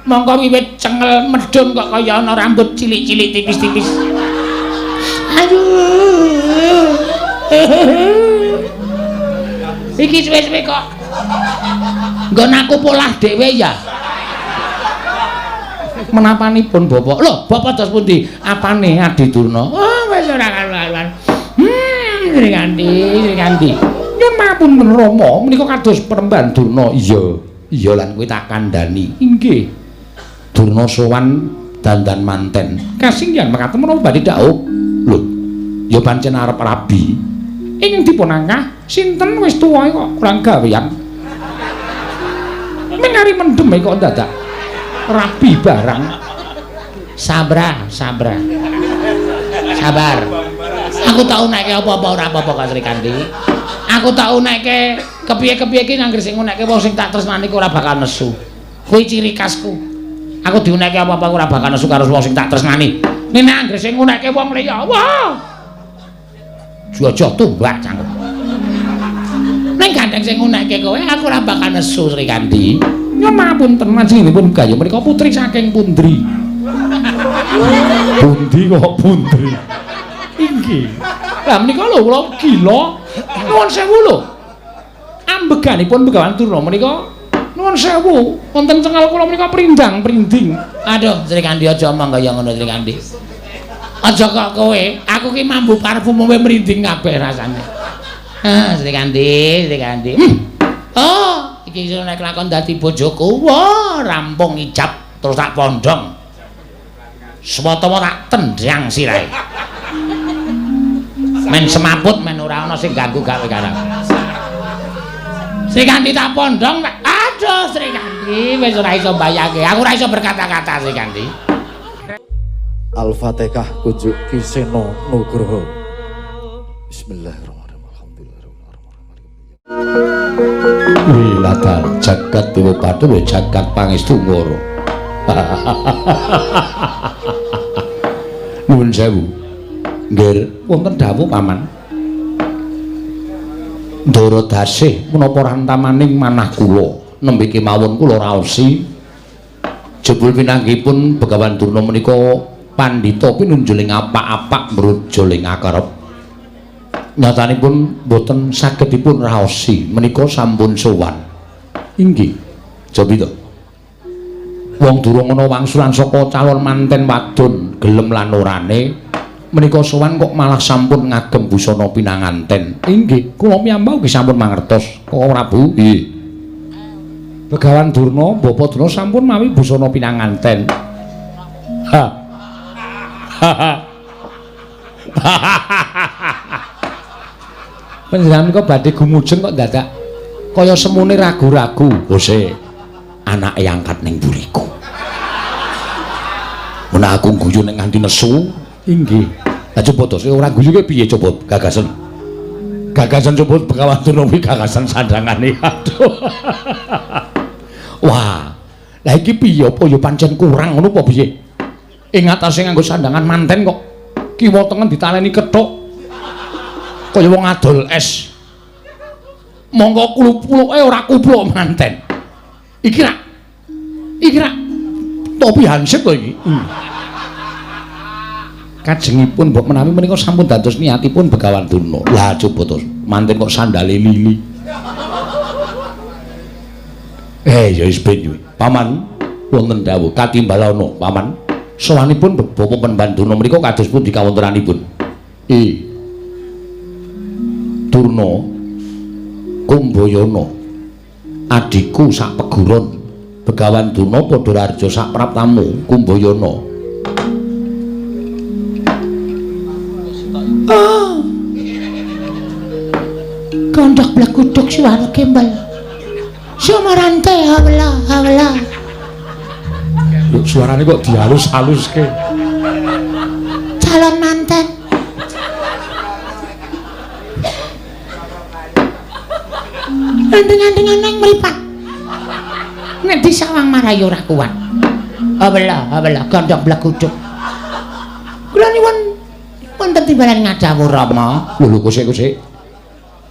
Mongko wiwit cengel medhun kok kaya ana rambut cilik-cilik tipis-tipis. Aduh. Iki suwe-suwe kok nggon aku polah dhewe ya. Menapanipun bapak? Lho, bapak dos pundi? Apane Adi Durna? Oh, wis ora karuan. Srikandi, Srikandi. Nyuwun mapunten Rama, menika kados Penemban Durna. Iya. Iya lan kowe tak kandhani. Inggih. Durna sowan dandan manten. Kasinggihan mekaten menapa badhe dhaup? Lho, ya pancen arep rabi. Ing dipun angkah sinten wis tuwa kok kurang gawean. Mengari mendem kok dadak rabi barang. Sabra, sabra. Sabar. Aku tak unekke apa-apa ora apa-apa kok Srikandi. Aku tak unekke kepiye-kepiye iki anggere sing unekke wong sing tak tresnani ku ora bakal nesu. Kuwi ciri khasku. Aku diunekke apa-apa ora bakal nesu karo wong sing tak tresnani. Nek anggere sing unekke wong liya, wah. Jojo tumbak cangkem. Ning gandeng sing unekke kowe aku ora bakal nesu Srikandi. Nyuwun mapunten panjenenganipun gayuh menika putri saking pundri. Pundi kok pundri? Inggih. Lah menika lho kula gila. Nuwun sewu lho. Ambeganipun Begawan Durna menika nuwun sewu, wonten cengal kula menika prindang-prinding. Aduh, Srikandi aja omong kaya ngono Srikandi. Aja kok kowe, aku ki mambu parfum kowe mrinding kabeh rasane. Ah, Srikandi, Srikandi. Oh, iki iso nek lakon dadi bojoku. Wah, rampung ijab terus tak pondong. Swatawa tak tendang sirahe. Men semaput men ora ana sing ganggu gawe karep. Srikandi tak pondong. Aduh Srikandi wis ora iso mbayangke. Aku ora iso berkata-kata Srikandi. Al-Fatihah kunjuk Ki Seno Nugroho. Bismillahirrahmanirrahim. Alhamdulillahirabbil Wiladan jagat dewa batara jagat pangestu ngoro. Nuwun sewu. Nggih, wonten dawuh paman. Ndara dasih menapa rantamaning manah kula nembe kemawon kula raosi. Jebul pinanggihipun Begawan Durna menika pandhita pinunjuling apak-apak mrujuling akerep. Nyatanipun boten saged dipun raosi menika sampun sowan. Inggih. Cobi to. Wong durung ana wangsulan saka calon manten wadon gelem lan orane menika sowan kok malah sampun ngagem busana pinanganten. Inggih, kula piyambak ugi sampun mangertos. Kok Prabu? Nggih. Begawan Durna, Bapak Durna sampun mawi busana pinanganten. Ha. Panjenengan menika badhe gumujeng kok dadak kaya semune ragu-ragu. Bose, anake angkat ning mburiku. Menawa aku guyu nek nganti nesu. Inggih. Lah coba to, sing ora guyu ki piye coba gagasan. Gagasan coba Begawan Durna kuwi gagasan sandangane. Aduh. Wah. Lah iki piye apa ya pancen kurang ngono apa piye? Ing atase nganggo sandangan manten kok kiwa tengen ditaleni kethuk. Kaya wong adol es. Monggo klupluke ora kupluk manten. Iki rak. Iki rak topi hansip to iki. Kajengipun mbok menawi menika sampun dados niatipun Begawan Durna. Lah coba to, manten kok sandale lili. Ya wis ben kuwi. Paman wonten dawuh katimbalana, Paman. Sowanipun Bapak Penemban Durna menika kados pundi kawontenanipun? Durna Kumbayana adhiku sak peguron Begawan Durna padha raharja sak praptamu Kumbayana. Oh. Gondok bleguduk suara gembel. Sumarante hawla hawla. Lho suarane kok dihalus-haluske. Calon manten. Andeng-andengan nang mripat. Nek disawang marai ora kuat. Hawla hawla gondok bleguduk. Kula nyuwun wonten timbalan ngadhawuh Rama. Lho lho kosek-kosek.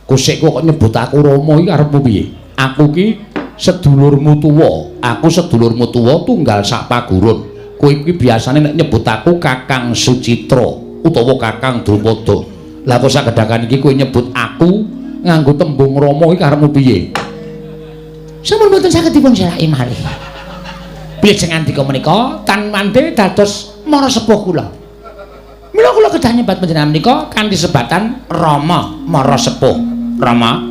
Kosek kok nyebut aku Rama iki arepmu piye? Aku ki sedulurmu tuwa, Aku sedulurmu tuwa tunggal sak pagurun. Kowe iki biasane nek nyebut aku Kakang Sucitra utawa Kakang Drupada. Lah kok sagedhakan iki kowe nyebut aku nganggo tembung Rama iki karepmu piye? Sampun boten saged dipun selaki malih. Bilih ngandika menika tan mande dados mara sepuh kula. Mila kula kedah nyebat panjenengan menika kanthi sebatan Rama mara sepuh. Rama,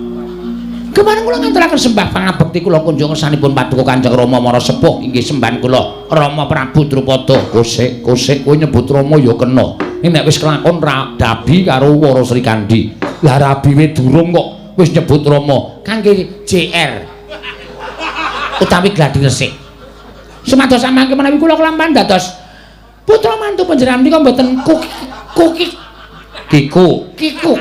kemarin kula nganturaken sembah pangabekti kula kunjung ngersanipun paduka Kanjeng Rama mara sepuh inggih sembahan kula Rama Prabu Drupada. Kosek kosek kowe nyebut Rama ya kena. Ning nek wis kelakon dabi karo Wara Srikandhi. Lah rabi we durung kok wis nyebut Rama kangge JR utawi gladi resik. Sumados samangke menawi kula kelampahan dados putra mantu panjenengan menika mboten kuki kiku kiku.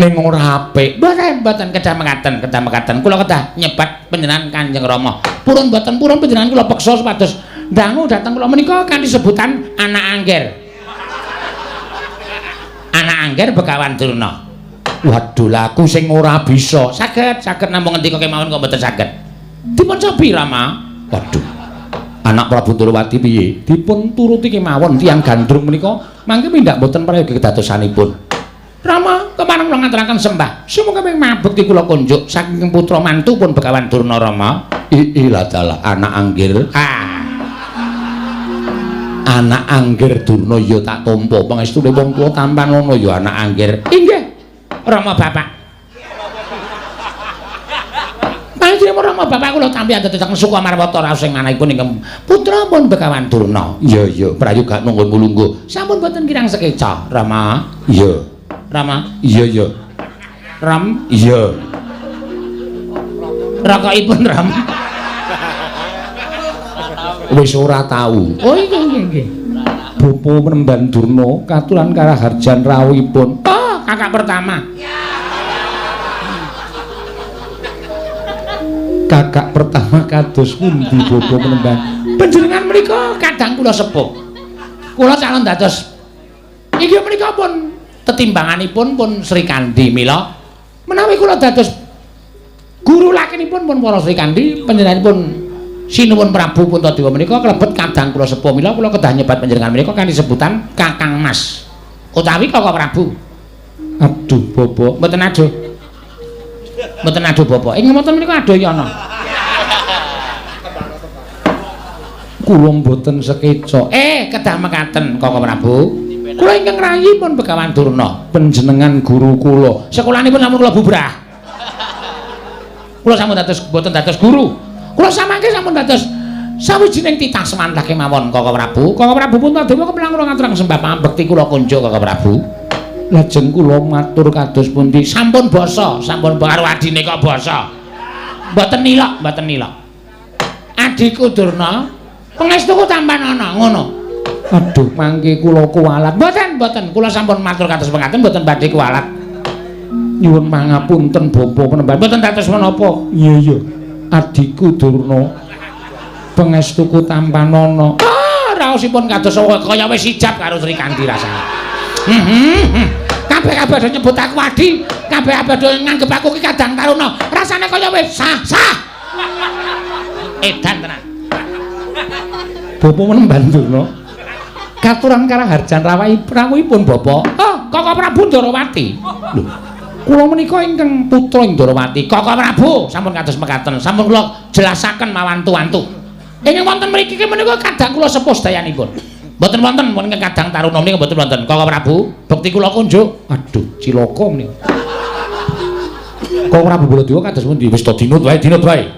Ning ora apik. Mboten mboten kedah mekaten, kedah mekaten. Kula kedah nyebat panjenengan Kanjeng Rama. Purun mboten purun panjenengan kula peksa supados dangu dhateng kula menika kanthi sebutan anak angger. Anak angger Begawan Durna. Waduh, lah aku sing ora bisa. Saged, saged namung ngendika kemawon kok mboten saged. Dipun cobi Rama. Waduh. Anak Prabu Ndorowati piye? Dipun turuti kemawon tiyang gandrung menika mangke mindak mboten prayogi kedadosanipun. Rama, kemareng kula ngaturaken sembah. Sumangga mabekti kula kunjuk saking putra mantu pun Begawan Durna Rama. Ilah dalah anak anggir. Ah. Anak anggir Durna ya tak tampa. Pangestune wong tuwa tampan ngono ya anak anggir. Inggih. Rama bapak. Panjenengan Rama bapak kula tampi antetesaken Sukamarwata raos sing manahipun ingkang putra pun Begawan Durna. Iya iya, prayoga nunggun mulungguh. Sampun boten kirang sekeca, Rama. Iya. Rama. Iya iya. Ram. Iya. Rokokipun Ram. Wis ora tau. Oh iya nggih nggih. Bapa Penemban Durna katuran karaharjan rawuhipun. Oh, kakak pertama. Kakak pertama kados pundi Bapa Penemban? Panjenengan menika kadang kula sepuh. Kula calon dados inggih menika pun tetimbanganipun pun Srikandhi mila menawi kula dados guru lakinipun pun para Srikandhi panjenenganipun Sinuwun Prabu Puntadewa menika klebet kadang kula sepuh mila kula kedah nyebat panjenengan menika kanthi sebutan Kakang Mas utawi Kaka Prabu. Aduh Bapak, mboten aduh. Mboten aduh Bapak. Ing ngoten menika aduh yana. Kula mboten sekeca. Kedah mekaten Kaka Prabu. Kula ingkang rayi pun Begawan Durna, panjenengan guru kula. Sekolanipun sampun kula bubrah. Kula sampun dados mboten dados guru. Kula samangke sampun dados sawijining titah semantah kemawon Kaka Prabu. Kaka Prabu Puntadewa kepelang kula ngaturaken sembah pangabekti kula kunjuk Kaka Prabu. Lajeng kula matur kados pundi? Sampun basa, sampun karo adine kok basa. Mboten nilok, mboten nilok. Adhiku Durna, pangestuku tampan ana ngono. Aduh, mangke kula kuwalat. Mboten, mboten. Kula sampun matur kados pengaten mboten badhe kuwalat. Nyuwun pangapunten Bapak Penemban. Mboten dados menapa. Iya iya. Adhiku Durna, pangestuku tampanana. Ah, raosipun kados kaya wis ijab karo Srikandhi rasane. Kabeh-kabeh do nyebut aku adi, kabeh-kabeh do nganggep aku ki kadang taruna. Rasane kaya wis sah, sah. Edan tenan. Bapak Penemban Durna katuran karaharjan rawuhipun Bapak. Oh, Kaka Prabu Ndorowati. Lho, kula menika ingkang putra Ndorowati. Kaka Prabu sampun kados mekaten, sampun kula jelasaken mawantu-wantu. Ingkang wonten mriki menika kadang kula sepuh sedayanipun. Mboten wonten menika kadang taruna menika mboten wonten. Kaka Prabu, bekti kula kunjuk. Aduh, cilaka menika. Kaka Prabu Baladewa kados pundi? Wis to dinut wae, dinut wae.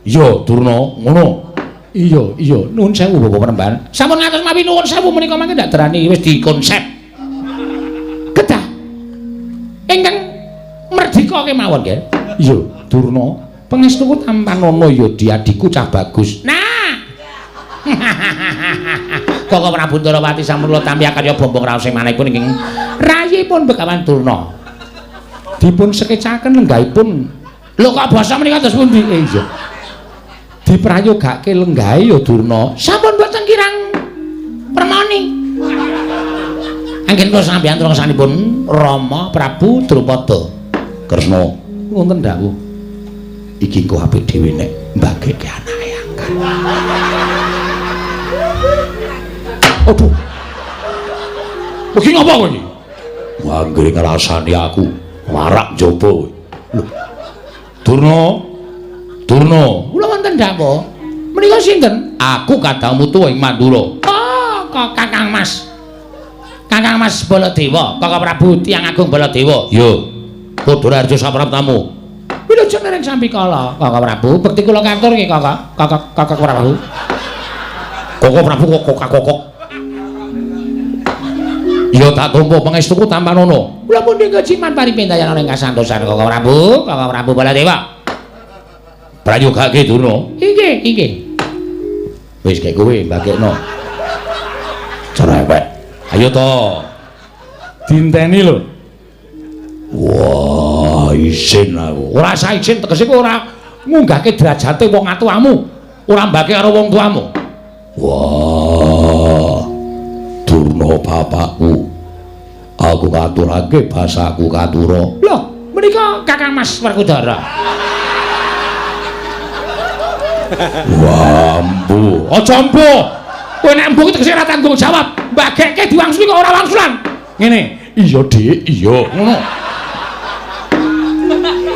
Iya, Durna, ngono. Iya, iya, nuwun sewu Bapak Penemban. Sampun ngantos mawi nuwun sewu menika mangke ndak derani wis dikonsep. Kedah ingkang merdika kemawon nggih. Iya, Durna, pangestuku tampanana ya diadiku cah bagus. Nah. Kaka Prabu Ndorowati sampun kula tampi akarya bombong raos sing manahipun ingkang rayipun Begawan Durna. Dipun sekecaken lenggahipun. Lho kok basa menika terus pundi? Iya. Diprayogake lenggahe ya Durna. Sampun boten kirang permoni. Anggen kula sampeyan trungsanipun Rama Prabu Drupada. Kresna, wonten dawuh. Iki engko apik dhewe nek mbageke anake angkat. Aduh. Iki ngopo kowe iki? Anggere ngrasani aku marak njaba kowe. Lho. Durna. Durna, kula wonten dawuh. Menika sinten? Aku kadang mutu ing Mandura. Oh, Kakang Mas. Kakang Mas Baladewa, Kakang Prabu Tiyang Agung Baladewa. Iya. Padha harjo sapraptamu. Wilujeng nering sambikala, Kakang Prabu. Bekti kula katur nggih, Kakang. Kakang Prabu. Kakang Prabu kok kokak-kokok. Ya tak tampa pangestuku tampanono. Kula pundi kejiman paripindayan ing kasantosan Kakang Prabu, Kakang Prabu Baladewa. Prayogake Durna. Inggih, inggih. Wis kek kowe mbagekno. Cerewet. Ayo to. Dinteni lho. Wah, isin aku. Ora usah isin, tegese kowe ora ngunggahke derajate wong atuamu. Ora mbake karo wong tuamu. Wah. Durna bapakku. Aku ngaturake basaku katura. Lho, menika Kakang Mas Werkudara. Wah, embu. Aja embu. Kowe nek embu tegese ora tanggung jawab. Mbagekke diwangsuli kok ora wangsulan. Ngene. Iya, Dik. Iya, ngono.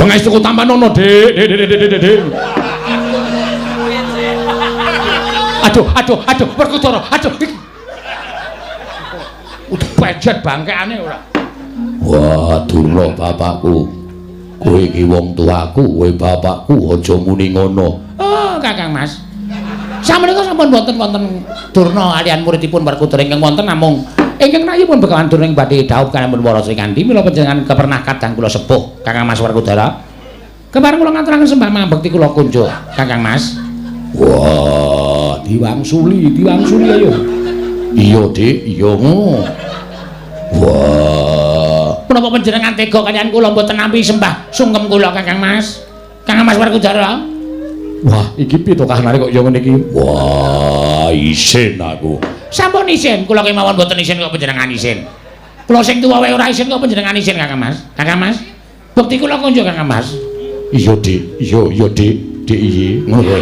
Pangestuku tampanono, Dik. Dik, Dik, Dik, Dik, Dik. Aduh, aduh, aduh, Werkudara. Aduh. Udah pejet bangkeane ora. Wah, Durna bapakku. Kowe iki wong tuaku, kowe bapakku aja muni ngono. Oh, Kakang Mas. Samenika sampun wonten-wonten Durna alian muridipun Werkudara ingkang wonten namung ingkang rayipun Begawan Durna ing badhe dhaup kaliyan Wara Srikandhi mila panjenengan kepernah kadang kula sepuh Kakang Mas Werkudara. Kepareng kula ngaturaken sembah mangabekti kula kunjuk Kakang Mas. Wah, diwangsuli, diwangsuli ayo. Iya, Dik, iya ngono. Wah, menapa panjenengan tega kaliyan kula mboten nampi sembah sungkem kula Kakang Mas? Kakang Mas Werkudara. Wah, iki piye to kahanane kok ya ngene iki? Wah, isin aku. Sampun isin, kula kemawon mboten isin kok panjenengan isin. Kula sing tuwa wae ora isin kok panjenengan isin Kakang Mas. Kakang Mas, bukti kula kunjuk Kakang Mas. Iya, Dik. Iya, iya, Dik. Dik iki ngono kowe.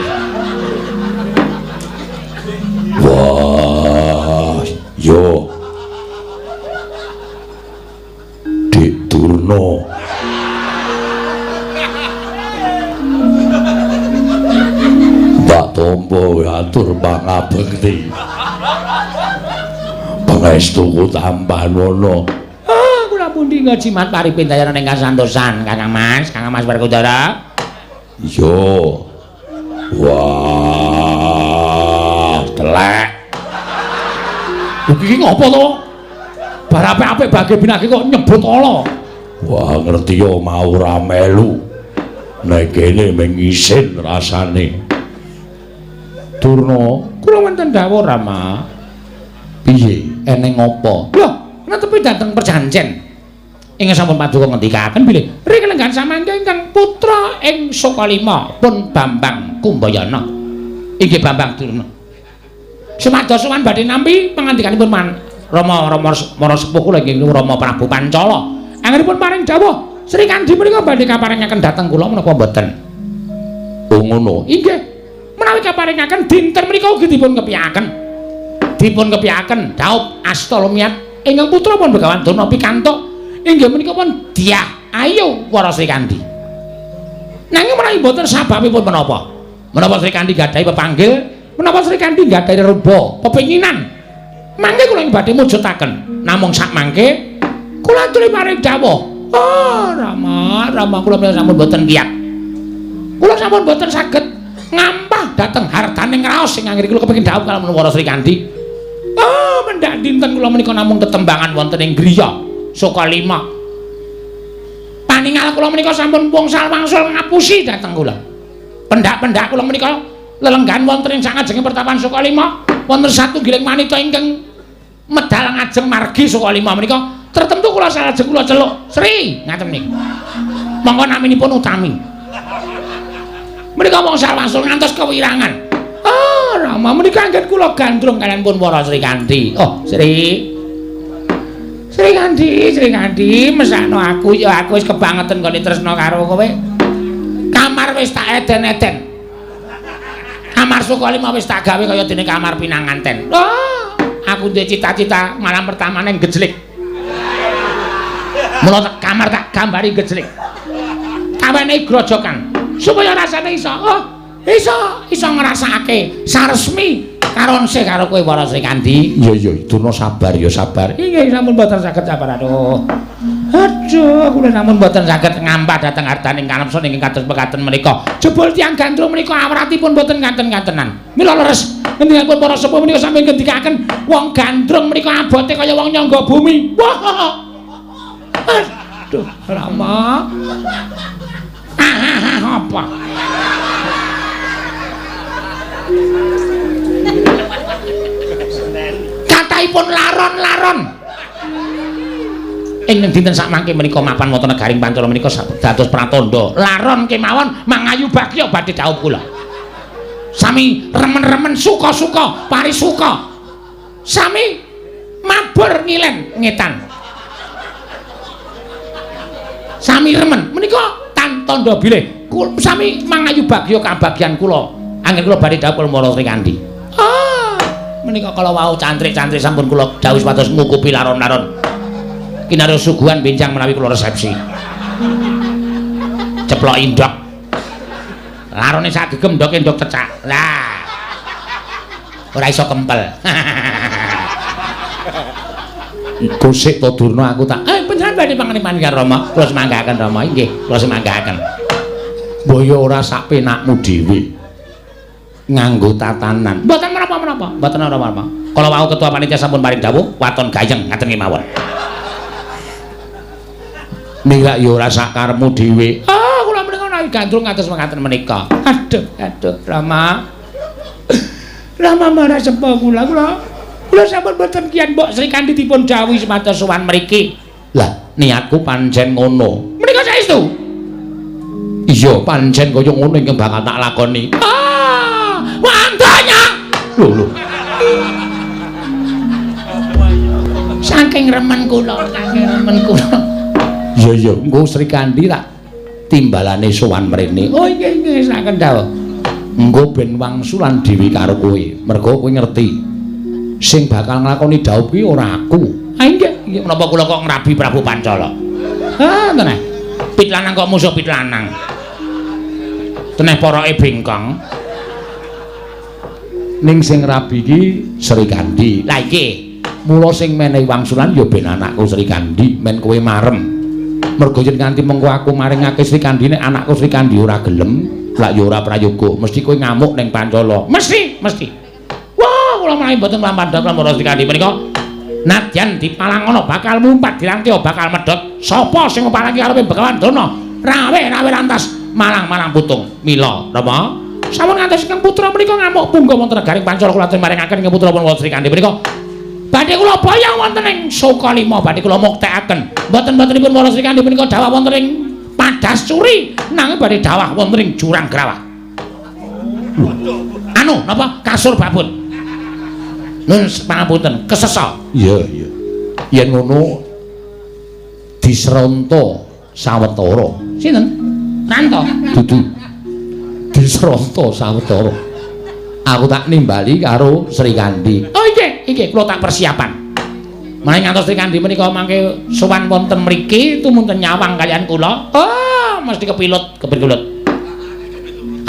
Wah, yo. Dik Durna. Mbak Tompo atur pangabekti. Pangestuku tampanono. Ah, kula pundi ngajimat paripindayan ing kasantosan Kakang Mas, Kakang Mas Werkudara. Iya. Wah, telek. Iki ngopo to? Bar apik-apik bage binage kok nyebut ala. Wah, ngerti yo mau ora melu. Nek kene mung isin rasane. Durna, kula wonten dawuh Rama. Piye? Eneng apa? Lho, netepi dhateng perjanjen. Ingkang sampun paduka ngendikaken bilih ring lenggan samangke ingkang putra ing Sukalima pun Bambang Kumbayana. Inggih Bambang Durna. Sumados sowan badhe nampi pangandikanipun Rama Rama Mara sepuh kula inggih Rama Prabu Pancala. Anggenipun paring dawuh Srikandhi menika badhe kaparengaken dhateng kula menapa mboten? Oh ngono. Inggih. Menawi kaparengaken dinten menika ugi dipun kepiyakaken. Dipun kepiyakaken dhaup asta lumiat ingkang putra pun Begawan Durna pikantuk inggih menika pun Dyah Ayu Wara Srikandhi. Nanging menawi mboten sababipun menapa? Menapa Srikandhi gadhahi pepanggil, menapa Srikandhi gadhahi reba pepinginan? Mangke kula ing badhe mujudaken. Namung sak mangke kula aturi paring dawuh. Oh, Rama, Rama kula menika sampun mboten kiyat. Kula sampun mboten saged ngampah dhateng hartaning raos sing anggere kula kepengin dhaup kalamun Wara Srikandhi. Oh, mendhak dinten kula menika namung tetembangan wonten ing griya Sukalima. Paningal kula menika sampun wngsal wangsul ngapusi dhateng kula. Pendak-pendak kula menika lelenggan wonten ing sangajenge pertapan Sukalima, wonten satunggiling wanita ingkang medal ngajeng margi Sukalima menika tertentu kula salajeng kula celuk Sri ngaten niku. Monggo naminipun Utami. Menika wngsal wangsul ngantos kewirangan. Oh, Rama menika anggen kula gandrung kaliyan pun Wara Srikandhi. Oh, Sri. Srikandhi, Srikandhi, mesakno aku ya aku wis kebangeten nggone tresna karo kowe. Kamar wis tak eden-eden. Kamar Sukalima wis tak gawe kaya dene kamar pinanganten. Oh, aku duwe cita-cita malam pertamane gejlik. Mula kamar tak gambari gejlik. Kawenehi grojokan supaya rasane iso. Oh, iso ngrasakake saresmi karonse karo kowe para Srikandi. Iya iya, Durna sabar ya sabar. Inggih sampun boten saged sabar aduh. Aduh, kula sampun boten saged ngampah dhateng hartaning kanepson ingkang kados mekaten menika. Jebul tiyang gandrung menika awratipun boten kanten-kantenan. Mila leres ngendikanipun para sepuh menika sami ngendikaken wong gandrung menika abote kaya wong nyangga bumi. Wah. Aduh, Rama. Apa? Kataipun laron-laron. Ing dinten sakmangke menika mapan wonten negaring Pancala menika dados pratandha. Laron kemawon mangayu bagya badhe dhaup kula. Sami remen-remen suka-suka parisuka. Sami mabur ngilen ngetan. Sami remen menika tandha bilih sami mangayu bagya kabagyan kula. Anggen kula badhe dhaup kula Srikandi. Ah, menika kala wau cantrik-cantrik sampun kula dhawuhi supados ngukupi laron-laron. Kinarya suguhan benjang menawi kula resepsi. Ceplok indok. Larone sak gegem ndoke ndok cecak. Lah. Ora iso kempel. Iku sik to Durna aku tak panjenengan badhe pangriman karo Rama. Kula semanggaken Rama. Inggih, kula semanggaken. Mbok ya ora sak penakmu dhewe. Nganggo tatanan. Mboten menapa-menapa, mboten menapa-menapa. Kala wau ketua panitia sampun paring dawuh waton gayeng ngaten kemawon. Mila ya ora sak karepmu dhewe. Ah, kula menika menawi gandrung kados mekaten menika. Aduh, aduh, Rama. Rama marah sepo kula. Kula sampun boten kian mbok Srikandi dipun dawuhi supados sowan mriki. Lah, niatku pancen ngono. Menika saestu? Iya, pancen kaya ngono ingkang bakal tak lakoni. Ah, wandanya. Lho, lho. Saking remen kula, saking remen kula. Iya iya, engko Srikandi tak timbalane sowan mrene. Oh inggih inggih saken dawuh. Engko ben wangsulan dhewe karo kowe. Mergo kowe ngerti sing bakal nglakoni dhaup kuwi ora aku. Ah inggih, inggih menapa kula kok ngrabi Prabu Pancala. Ah teneh. Pit lanang kok musuh pit lanang. Teneh poroke bengkong. Ning sing rabi iki Srikandi. Lah iki, mula sing menehi wangsulan ya ben anakku Srikandi, men kowe marem. Mergo yen nganti mengko aku maringake Srikandi nek anakku Srikandi ora gelem, lak ya ora prayoga, mesti kowe ngamuk ning Pancala. Mesti, mesti. Wah, kula menawi mboten nglampahan dawuh para Srikandi menika nadyan dipalangono bakal mumpat dirangkya bakal medhot. Sapa sing ngupalangi karepe Begawan Durna? Rawe-rawe lantas malang-malang putung. Mila, napa? Sampun ngantos ingkang putra menika ngamuk punggawa wonten negaring Pancala kula atur maringaken ingkang putra pun Srikandi menika. Badhe kula boyong wonten ing Sukalima, badhe kula muktekaken. Mboten-mbotenipun para Srikandi menika dawah wonten ing Padas Curi, nanging badhe dawah wonten ing Jurang Grawah. Anu, napa? Kasur babut. Nun pangapunten, kesesa. Iya, iya. Yen ngono disronta sawetara. Sinten? Ranto. Dudu. Disronta sawetara. Aku tak nimbali karo Srikandi. Oh inggih, inggih kula tak persiapan. Menawi ngantos Srikandi menika mangke sowan wonten mriki tumunten nyawang kaliyan kula. Oh, mesti kepilut, kepilut.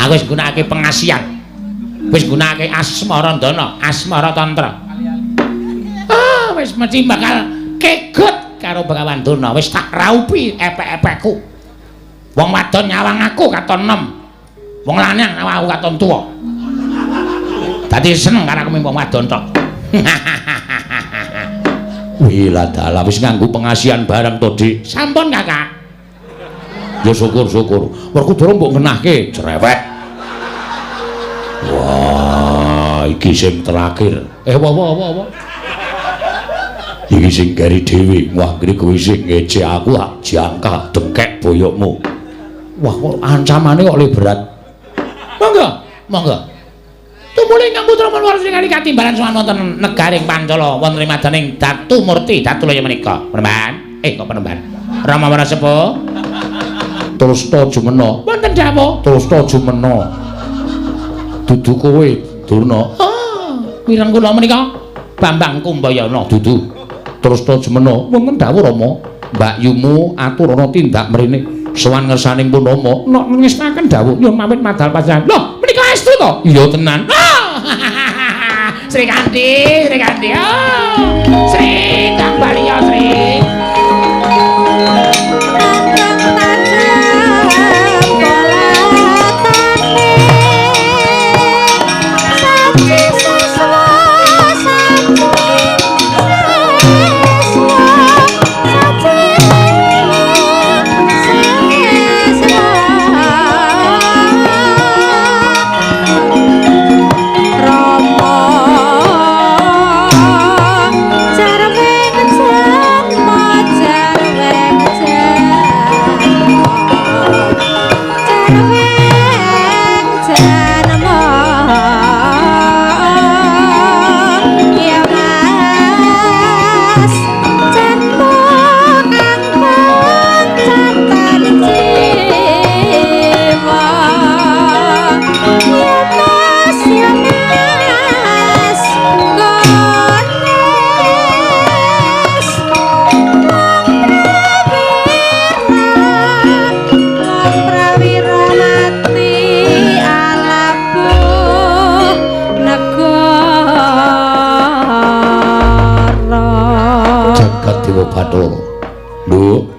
Aku wis nggunakake pengasihan. Wis nggunakake asmarandana, asmara tantra. Ah, wis mesti bakal kegut karo Begawan Durna. Wis tak raupi epek-epekku. Wong wadon nyawang aku katon enom. Wong lanang nyawang aku katon tuwa. Dadi seneng karo aku wong wadon tok. Wih lah dalah wis nganggo pengasihan barang to, Dik. Sampun, Kakak. Ya syukur-syukur. Werkudara mbok ngenahke cerewet. Wah, iki sing terakhir. Wah wah wah wah. Iki sing gari dhewe. Wah, ngene kowe sing ngece aku tak jangkah dengkek boyokmu. Wah, kok ancamane kok le berat. Monggo, monggo. Tumuli ingkang putra Manwara Srikandi katimbalan sowan wonten negaring Pancala wonten ing madaning Datu Murti Datulaya menika. Penemban. Kok penemban. Rama Wara Sepuh. Terus to jumena. Wonten Wonten dawuh. Terus to jumena. Dudu kowe, Durna. Oh, mireng kula menika Bambang Kumbayana dudu. Terus to jumena. Wonten dawuh Rama. Mbakyumu aturana tindak mrene. Sowan ngersaning pun Rama. Nok ngestaken dawuh nyuwun pamit madal panjenengan. Lho, menika estu to? Iya tenan. Oh. Srikandi, Srikandi. Oh. Sri kang bali ya, Sri. Bathara. Lho,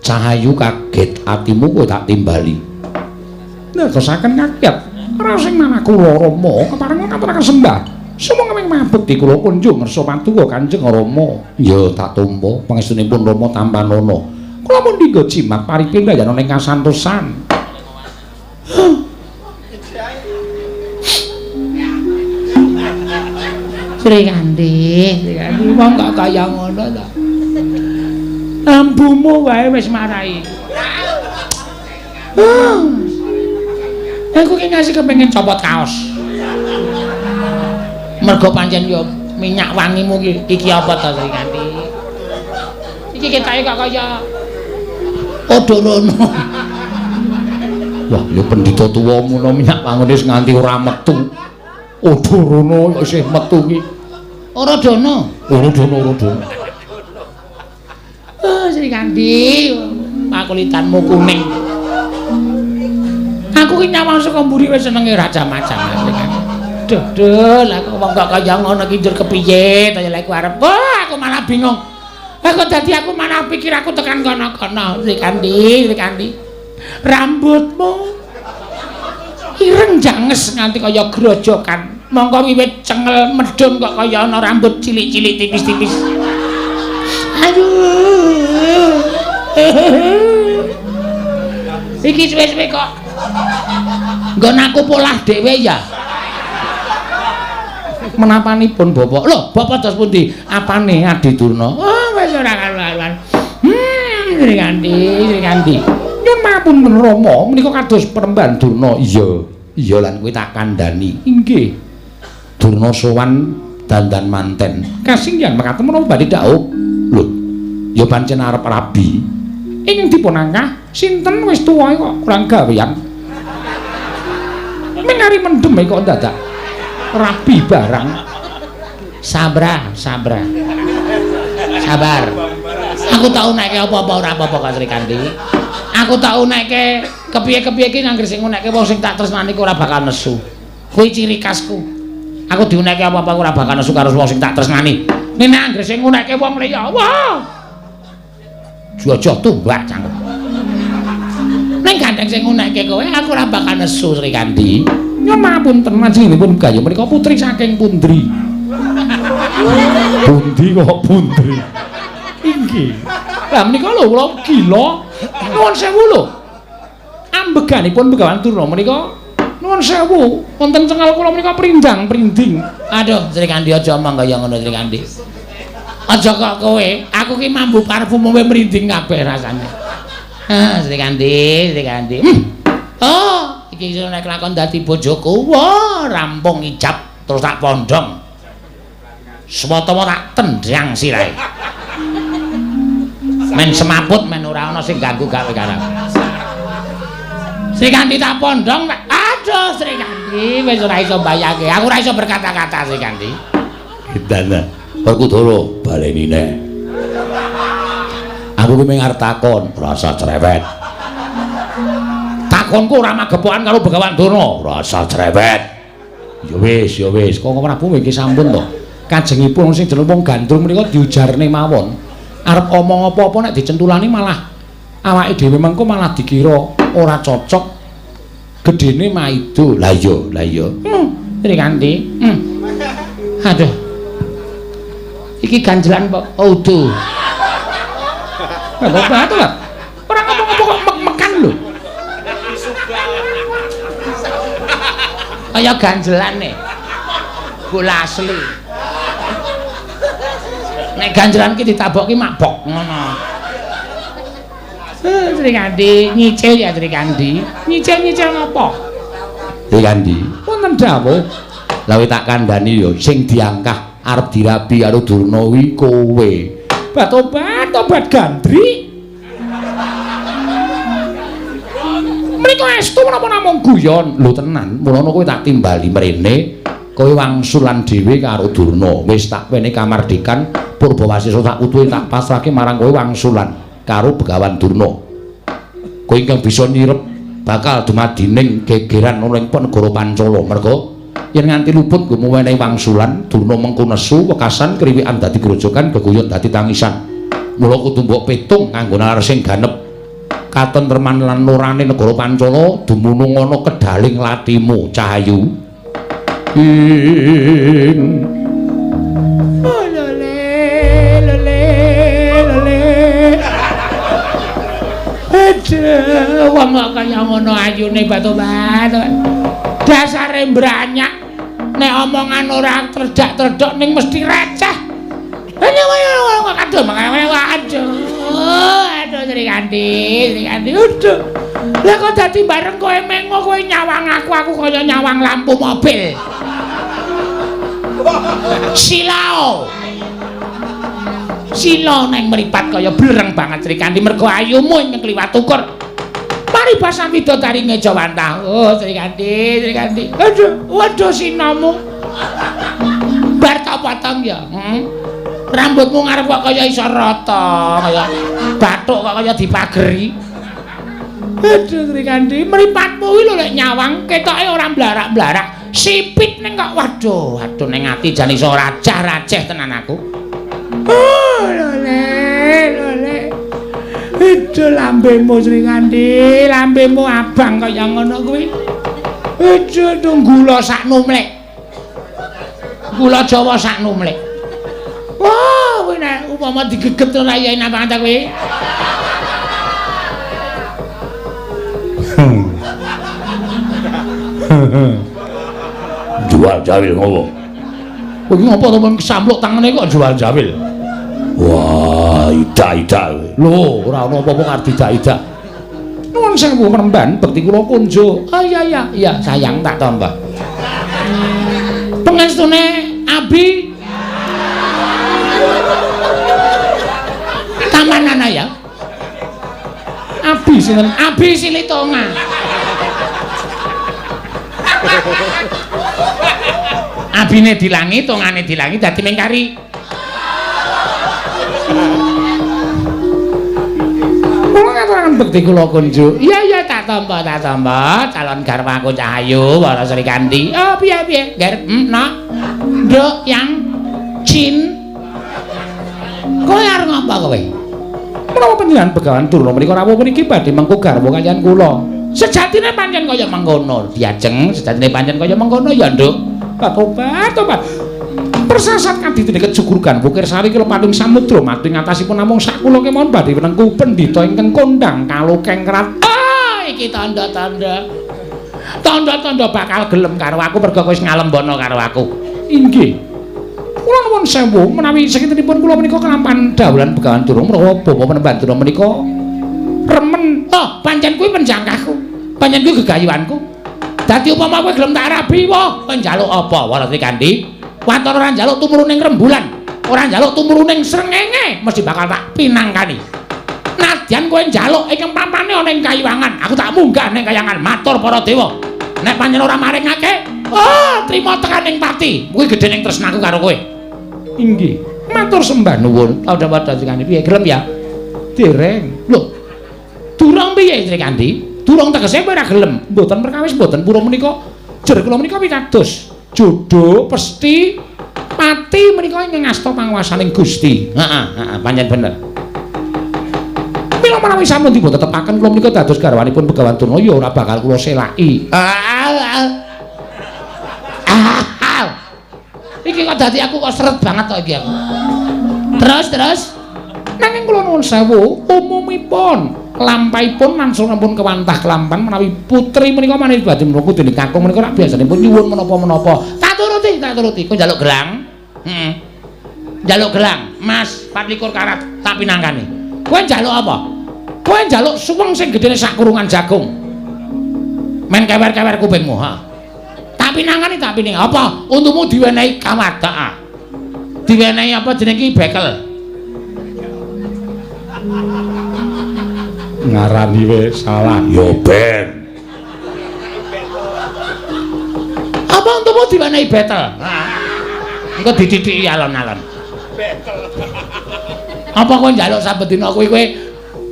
Cahayu kaget atimu kowe tak timbali. Netesaken kaget. Ora sing manah kula Rama kepareng ngaturaken sembah. Sumangga ing mabekti kula kunjung ngersa paduka Kanjeng Rama. Ya tak tampa pangestunipun Rama tampanana. Kula pun dinggo jimat paripindayana ing kasantosan. Srikandi, Srikandi wong kok kaya ngono to. Ambumu wae wis marai. Aku ki ngasih kepengin copot kaos. Mergo pancen yo minyak wangimu ki iki apa to Srikandi? Iki ketoke kok kaya Odorono. Wah, ya pendhita tuwa ngono minyak wangune wis nganti ora metu. Odorono kok isih metu ki. Ora dono. Ora dono, ora dono. Oh, Srikandi, pakulitanmu kuning. Aku ki nyawang saka mburi wis senenge raja macam Srikandi. Duh, duh, lah kok wong kok kaya ngono ki njur kepiye to lek aku arep. Oh, aku malah bingung. Aku dadi aku malah pikir aku tekan kono-kono. Srikandi, Srikandi. Rambutmu ireng janges nganti kaya grojokan. Mongko wiwit cengel medhun kok kaya ana rambut cilik-cilik tipis-tipis. Aduh. Iki suwe-suwe kok nggon aku polah dhewe ya. Menapanipun Bapak? Lho, Bapak dos pundi? Apane Adi Durna? Oh, wis ora karuan. Srikandi, Srikandi. Nyuwun mapunten Rama, menika kados penemban Durna. Iya. Iya lan kowe tak kandhani. Inggih. Durna sowan dandan manten. Kasinggihan mekaten menapa badhe dhaup? Lho, ya pancen arep rabi. Ingkang dipun angkah sinten wis tuwa kok kurang gawean. Mengari mendem kok dadak rabi barang. Sabra, sabra. Sabar. Aku tau nekke apa-apa ora apa-apa kok Srikandi. Aku tau nekke kepiye-kepiye iki anggere sing ngunekke wong sing tak tresnani ku ora bakal nesu. Kuwi ciri khasku. Aku diunekke apa-apa ora bakal nesu karo wong sing tak tresnani. Nek anggere sing ngunekke wong liya, wah. Jojo tumbak cangkem. Ning gandeng sing ngunekke kowe aku ora bakal nesu Srikandi. Nyuwun mapunten panjenenganipun gayeng menika putri saking Pundri. Pundi kok Pundri? Inggih. Lah menika lho kula gila. Nuwun sewu lho. Ambeganipun Begawan Durna menika nuwun sewu wonten cengal kula menika prindang-prinding. Aduh, Srikandi aja omong kaya ngono Srikandi. Aja kok kowe, aku ki mambu parfum kowe mrinding kabeh rasane. Ah, Srikandi, Srikandi. Oh, iki iso nek lakon dadi bojoku. Wah, rampung ijab terus tak pondong. Swatama tak tendang sirahe. Men semaput men ora ana sing ganggu gawe karep. Srikandi tak pondong. Aduh Srikandi wis ora iso mbayangke. Aku ora iso berkata-kata Srikandi. Edan. Werkudara baleni neh. Aku ki mung arep takon, rasa cerewet. Takonku ora magepokan karo Begawan Durna, rasa cerewet. Ya wis, ya wis, Koko Prabu iki sampun to. Kajengipun sing jeneng wong gandrung menika diujarne mawon. Arep omong apa-apa nek dicentulani malah awake dhewe mengko malah dikira ora cocok. Gedene maido. Lah iya, lah iya. Srikandi. Aduh. Iki ganjelan kok udu. Kok batu lah. Ora ngomong-ngomong kok mek-mekan lho. Kaya ganjelane. Bola asli. Nek ganjelan ki ditaboki mabok ngono. Srikandi nyicil ya Srikandi. Nyicil-nyicil ngopo? Srikandi, wonten dawuh. Lah tak kandhani ya sing diangkah arep dirabi karo Durna kuwi kowe. Batobat, tobat gandri. Menika estu menapa namung guyon? Lho tenan, mulane kowe tak timbali mrene, kowe wangsulan dhewe karo Durna. Wis tak wene kamardikan Purbawasesa tak utuhe tak pasrahke marang kowe wangsulan karo Begawan Durna. Kowe ingkang bisa nyirep bakal dumadining gegeran ana ing negara Pancala. Merga yen nganti luput nggo wenehi wangsulan, Durna mengko nesu wekasan kriwikan dadi grojogan, geguyon dadi tangisan. Mula kudu mbok pitung nganggo nalar sing ganep. Katentreman lan nurane negara Pancala dumunung ana kedaling latimu, Cahayu. Ing aduh, wong kok kaya ngono ayune batu-batu. Dasare mbranyak. Nek omongan ora tredak-tredok ning mesti receh. Aduh, aduh. Aduh Srikandi, Srikandi. Aduh. Lah kok dadi bareng kowe mengo kowe nyawang aku, aku kaya nyawang lampu mobil. Silao. Sila neng mripat kaya blereng banget Srikandi mergo ayumu ing kliwat ukur. Paribasan widodari ngejawantah. Oh Srikandi, Srikandi. Aduh, waduh sinamu. Bar tak potong ya. Rambutmu ngarep kok kaya iso rata, kaya bathuk kok kaya dipageri. Aduh Srikandi, mripatmu kuwi lho lek nyawang ketoke ora blarak-blarak. Sipit ning kok waduh, waduh ning ati jan iso rajah-rajeh tenan aku. Oh, lole, lole. Aduh lambemu Srikandi, lambemu abang kaya ngono kuwi. Aduh gula sak numlek. Gula Jawa sak numlek. Wah, kuwi nek upama digeget ora ya enak banget kuwi. Jual jawil ngopo? Kowe iki ngopo to men kesampluk tangane kok jual jawil? Wah, idak-idak. Lho, ora ono apa-apa karo idak-idak. Nuwun sewu Premban, bekti kula kunjuk. Oh iya iya, iya sayang tak tambah. Pengestune Abi Tamanana ya. Abi sinten? Abi Silitonga. Abine dilangi, tongane dilangi dadi mengkari. Kula ngaturaken bekti kula kunjuk. Iya iya tak tampa, tak tampa. Calon garwaku Cahayu Wara Srikandi. Oh piye piye? Ger, nok. Nduk yang Cin. Kowe arep ngapa kowe? Menapa panjenengan Begawan Durna menika rawuh mriki badhe mengku garwa kaliyan kula? Sejatine pancen kaya mengkono, Diajeng, sejatine pancen kaya mengkono ya, Nduk. Tobat, tobat. Persasat kadidene kejugurugan Wukir Sari kula pating samudra mati ngatasipun namung sakula kemawon badhe wenengku pendhita ingkang kondhang kalokeng krat. Ah, iki tandha-tandha. Tandha-tandha bakal gelem karo aku merga kowe wis ngalembono karo aku. Inggih. Kula nuwun sewu menawi sakintenipun kula menika kelampan dawuhan Begawan Durna menawa Bapak Penemban Durna menika remen. Oh, pancen kuwi penjangkahku. Pancen kuwi gegayuhanku. Dadi upama kowe gelem tak rabi, wah, kowe njaluk apa Wara Srikandi? Waton ora njaluk tumurun ning rembulan, ora njaluk tumurun ning srengenge, mesti bakal tak pinangkani. Nadyan kowe njaluk ingkang papane ana ing kayiwangan, aku tak munggah ning kayangan matur para dewa. Nek panjenengan ora maringake, oh, trima tekan ing pati. Kuwi gedhe ning tresnaku karo kowe. Inggih, matur sembah nuwun. Padha-padha Srikandi piye gelem ya? Dereng. Lho. Durung piye Srikandi? Durung tegese kowe ora gelem. Mboten perkawis mboten pura menika. Jer kula menika pitados. Jodoh pesti pati menika ingkang ngasta panguwasaning Gusti. Heeh, heeh, pancen bener. Mila menawi sampun dipun tetepaken kula menika dados garwanipun Begawan Durna ya ora bakal kula selaki. Iki kok dadi aku kok seret banget kok iki aku. Terus nanging kula nuwun sewu umumipun lampahipun langsung kewantah kelampan menawi putri menika menawi badhe mluku dening kakung menika rak biasanipun nyuwun menapa-menapa. Tak turuti. Kok njaluk gelang? Heeh. Njaluk gelang, Mas, 24 karat tak pinangkani. Kowe njaluk apa? Kowe njaluk suweng sing gedene sak kurungan jagung. Men kewer-kewer kupingmu, ha. Tak pinangkani, tak pining. Apa? Untumu diwenehi kawat, heeh. Diwenehi apa jeneng iki bekel. Ngarani we salah ya ben. Apa untumu diwenehi betel? Engko ditithiki alon-alon. Betel. Apa kowe njaluk saben dina kuwi kowe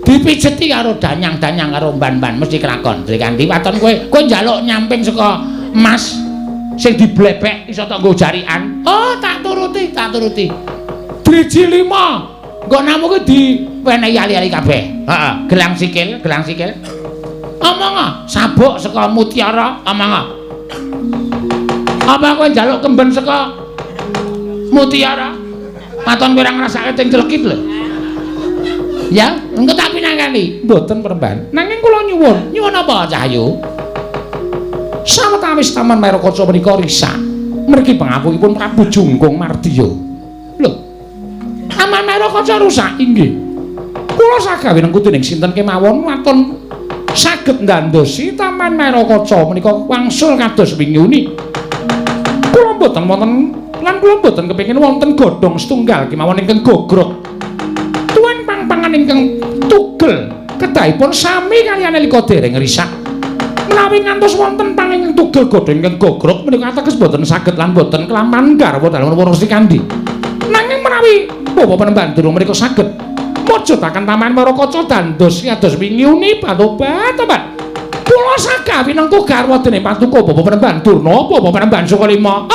dipijeti karo danyang-danyang karo mban-mban mesti kelakon. Srikandi waton kowe njaluk nyamping saka emas sing diblebek iso tok nggo jarikan. Oh, tak turuti. Driji 5. Nggonamu kuwi diwenehi ali-ali kabeh. Heeh, gelang sikil. Omong sabuk saka mutiara, omong. Apa kowe njaluk kemben saka mutiara? Waton kowe ora ngrasake teng celekit lho. Ya, engko tak pinangkani. Mboten peremban. Nanging kula nyuwun. Nyuwun apa, Cahyu? Sawetawis Taman Maerakaca menika risak. Mergi pangapukipun Prabu Jungkung Mardiya. Lho. Taman Maerakaca rusak inggih. Kula sagawe nengku dening sinten kemawon waton saged ndandosi Taman Maerakaca menika wangsul kados wingi uni. Kula mboten wonten lan kula mboten kepengin wonten godhong setunggal kemawon ingkang gogrok. Tuan pang-pangan ingkang tugel kedahipun sami kaliyan nalika dereng risak. Menawi ngantos wonten pang ingkang tugel godhong ingkang gogrok menika ateges mboten saged lan mboten kelaman garwa dalem Wara Srikandi. Nanging menawi Bapak Panembahan Durna menika saged mujudaken Taman Maerakaca dandos kados wingi uni batobat-tobat. Kula sagawi nengku garwa dene patuko Bapak Panembahan Durna, Bapak Panembahan Sukalima.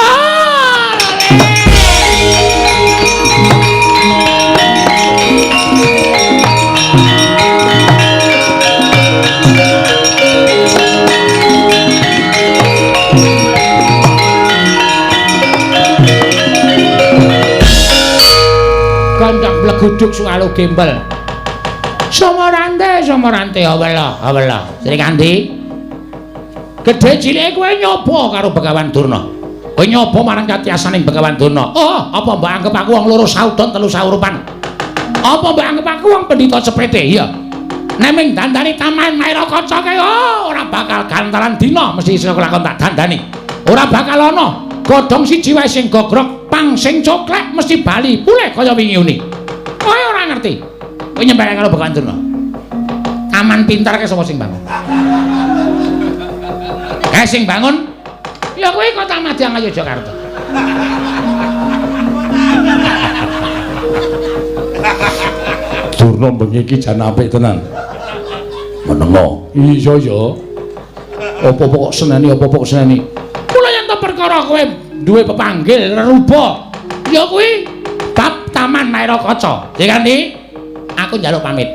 Kandhang bleguduk suwalu gembel. Somarante awela. Srikandi. Gedhe cilike kowe nyoba karo Begawan Durna. Kowe nyoba marang katiyasaning Begawan Durna. Oh, apa mbok anggep aku wong loro saudon telu saurupan? Apa mbok anggep aku wong pendhita cepete? Iya. Nek ming dandani Taman Maerakaca kae oh, ora bakal gantaran dina mesti iso kelakon tak dandani. Ora bakal ana godhong siji wae sing gogrok, pang sing coklek mesti bali pulih kaya wingi uni. Kowe ora ngerti. Kowe nyempelek karo Begawan Durna. Taman pintar kae sapa sing bangun? Kae sing bangun ya kowe Kota Madya Ngayogyakarta. Durna bengi iki jan apik tenan. Menengo. Iya ya. Apa-apa kok seneni, apa-apa kok seneni. Mula yen to perkara kowe duwe pepanggil reruba, ya kuwi bab Taman Maerakaca. Srikandi, aku njaluk pamit.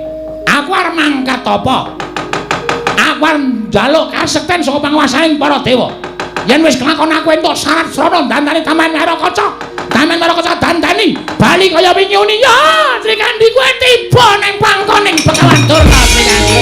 Aku arep mangkat apa? Aku arep njaluk kasekten saka panguwasaning para dewa. Yen wis kelakon aku entuk syarat srana dandani Taman Maerakaca. Taman Maerakaca dandani bali kaya wingi uni. Ya, Srikandi kowe tiba ning pangkoning Begawan Durna Srikandi.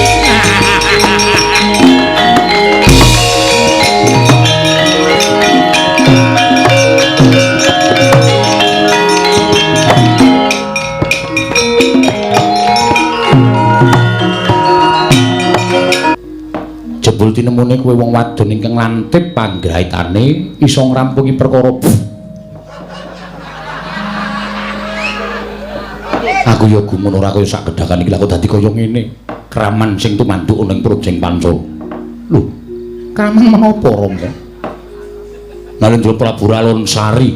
Jebul tinemune kowe wong wadon ingkang lantip panggraitane iso ngrampungi perkara. Aku ya gumun ora kaya sak gedhakan iki lha kok dadi kaya ngene. Kraman sing tumanduk ning Projeng Pancala. Lho, kraman menapa Rama? Narendra Prabu Ralon Sari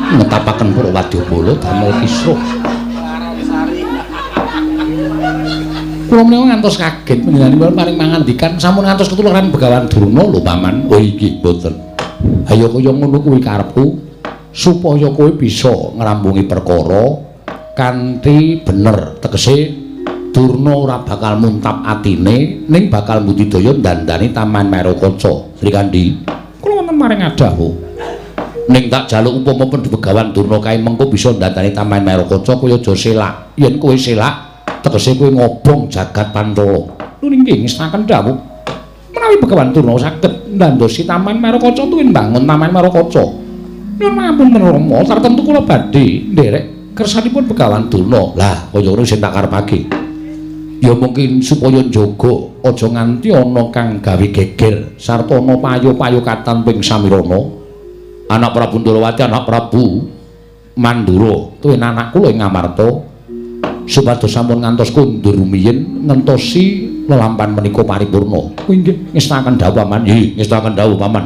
ngetapaken para wadyabala damel kisruh. Kula menika ngantos kaget panjenenganipun paring mangandikan sampun ngantos ketularan Begawan Durna lho Paman. Oh inggih mboten. Ayo kaya ngono kuwi karepku supaya kowe bisa ngrambungi perkara kanthi bener. Tegese Durna ora bakal muntap atine ning bakal mbudidaya dandani Taman Marokaca. Srikandhi, kula wonten maring adhawuh. Ning tak jaluk upama Begawan Durna kae mengko bisa dandani Taman Marokaca kowe aja selak. Yen kowe selak tegese kowe ngobong jagat Pancala. Lho nggih ngestaken dawuh. Menawi Begawan Durna saged ndandosi Taman Marokaca tuwin mbangun Taman Marokaca. Nyuwun pangapunten Rama, tartemtu kula badhe nderek kersanipun Begawan Durna. Lah, kaya ngono sing tak karepake. Ya mungkin supaya njaga aja nganti ana kang gawe geger sarta ana payu-payukatan ping samirana. Anak Prabu Ndorowati, anak Prabu Mandura, tuwin anak kula ing Ngamarta supados sampun ngantos kundur rumiyin ngentosi lelampahan menika paripurna. Inggih, ngestakaken dawuh Paman. Nggih, ngestakaken dawuh Paman.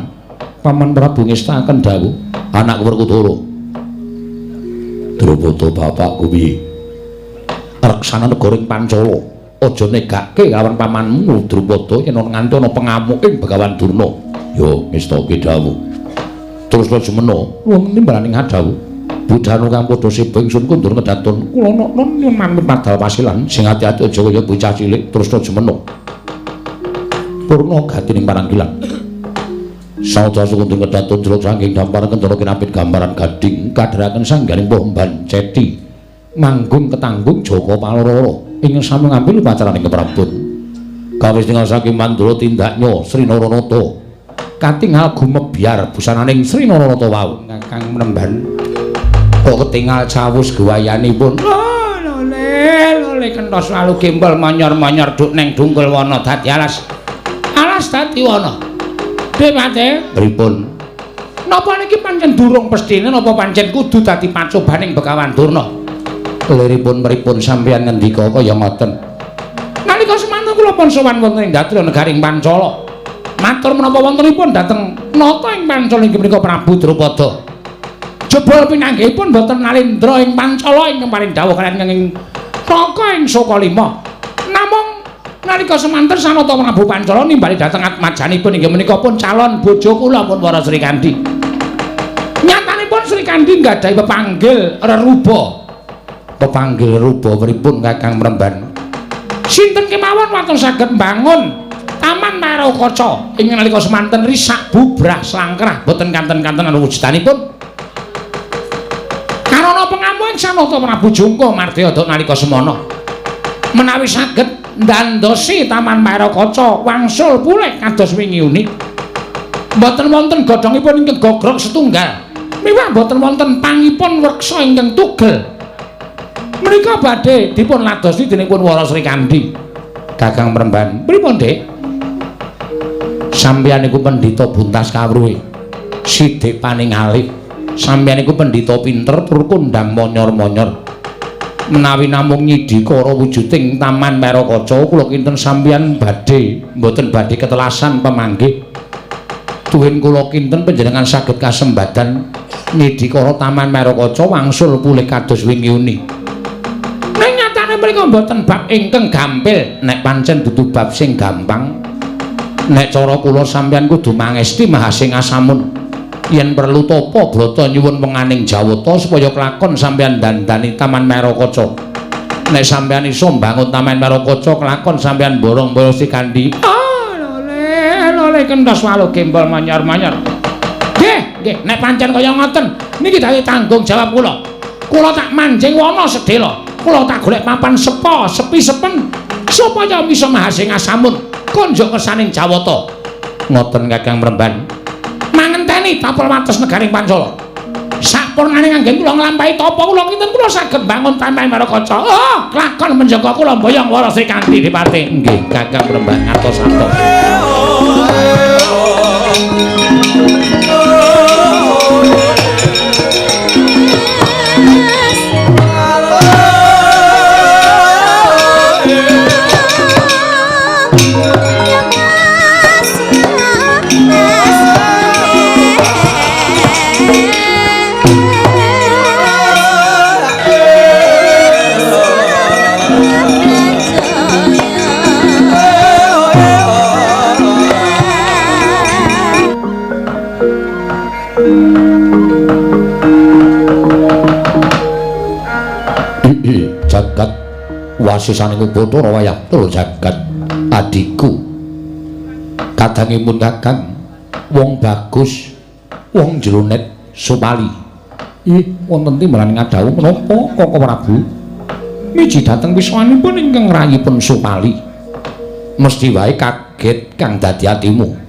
Paman Prabu ngestakaken dawuh. Anakku Werkudara. Drupada bapakku piye? Reksana negara ing Pancala. Aja negake lawan pamanmu Drupada yen ana nganti ana pengamuking Begawan Durna. Yo ngestake dawuh. Terus Lajmana wonten timbalaning adhawuh. Budhanu kang padha seba ingsun kundur ngedaton kula non nyuwun manut padal pasilan sing ati-ati aja kaya bocah cilik. Terus Lajmana purna gatining parangkilan. Saoca sukundur ngedaton jeluk saking dampar kendara kinapit gambaran gading kadheraken sangganing pohemban ceti manggung ketanggung Jaka Paloro ing sami ngambil upacaraning keprabon. Kawis tingal saking Mandura tindaknya Sri Naranata katingal gumebyar busananing Sri Naranata wau kakang Mremban kok ketingal cawus guwayanipun. Lole lole kentos lalu gembol monyor-monyor duk neng dungkul wana dadi alas alas dadi wana. Dewate pripun? Napa niki pancen durung pesthine napa pancen kudu dadi pacobaning Begawan Durna? Liripun pripun sampeyan ngendika kaya ngoten? Nalika semanten kula pun sowan wonten ing Datra negaring Pancala. Matur menapa wontenipun dhateng nata ing Pancala inggih menika Prabu Drupada. Jebul pinanggihipun boten nalindra ing Pancala ingkang paring dawuh kaliyan kenging Raka ing Sokalima. Namung nalika semanten sanata Prabu Pancala nimbali dhateng atmajanipun inggih menika pun calon bojo kula pun para Srikandhi. Nyatanipun Srikandhi nggadahi pepanggil reruba. Pepanggil reruba pripun Kakang Mremban? Sinten kemawon waton saged mbangun Taman Marokaca ing nalika semanten risak bubrah slangkrah boten kanten-kanten wujudanipun. Karana pengamuan sanata Prabu Jungka mardya nalika semana menawi saged ndandosi Taman Marokaca wangsul pulih kados wingi uni. Mboten wonten godhongipun ingkang gogrok setunggal. Miwah mboten wonten pangipun wreksa ingkang tugel. Menika badhe dipun ladosi dening pun Wara Srikandhi. Kakang Mremban, pripun, Dik? Sampeyan niku pendhita buntas kawruhe. Sidik paningalih. Sampeyan niku pendhita pinter tur kondhang monyor-monyor. Menawi namung nyidikara wujuding Taman Marokaca kula kinten sampeyan badhe mboten badhe ketelasan pemanggih. Tuwin kula kinten panjenengan saged kasembadan nyidikara Taman Marokaca wangsul pulih kados wingi uni. Ning nyatane mriku mboten bab ingkang gampil, nek pancen dudu bab sing gampang. Nek cara kula sampeyan kudu mangesti mahasing asamun. Yen perlu tapa brata nyuwun wenganing Jawata supaya kelakon sampeyan dandani Taman Marokaca. Nek sampeyan iso mbangun Taman Marokaca kelakon sampeyan borong-borong Srikandhi. Ah, lole lole kentos walu gembol manyor-manyor. Nggih, nggih, nek pancen kaya ngoten niki dadi tanggung jawab kula. Kula tak manjing wana sedhela. Kula tak golek papan sepa, sepi sepen supaya bisa mahasing asamun konjuk kersaning Jawata. Ngoten Kakang Mremban. Mangenteni tapel wates negaring Pancala. Sapurnane nganggen kula nglampahi tapa kula kinten kula saged mbangun Taman Marokaca. Oh, kelakon menjaga kula mboyong Wara Srikandhi Dipati. Nggih, Kakang Mremban atos-atos. Wasisaning Bathara wayah tur jagat adhiku. Kadangipun Kakang wong bagus, wong jronet Supali. Ih, wonten timbalan ngadhawuh menapa Koko Prabu? Miji dhateng wiswanipun ingkang rayipun Supali. Mesti wae kaget kang dadi atimu.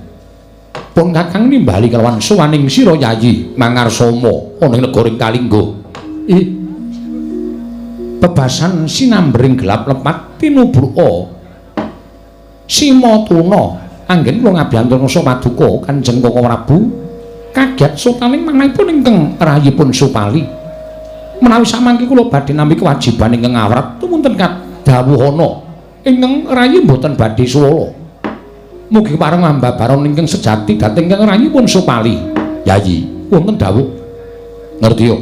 Pun Kakang nimbali kelawan suwaning sira Yayi Mangarsama ana ing negara Kalingga. Ih, bebasan sinambering gelap lepat tinubruka Simatuna anggen kula ngabyantur ngasa paduka Kanjeng Koko Prabu kaget sotaning manahipun ingkang rayipun Supali. Menawi samangke kula badhe nampi kewajiban ingkang awrat tumunten kadhawuhana ingkang rayi mboten badhe suwala. Mugi pareng ambabaron ingkang sejati dhateng ingkang rayipun Supali. Yayi, wonten dawuh. Ngerti yo.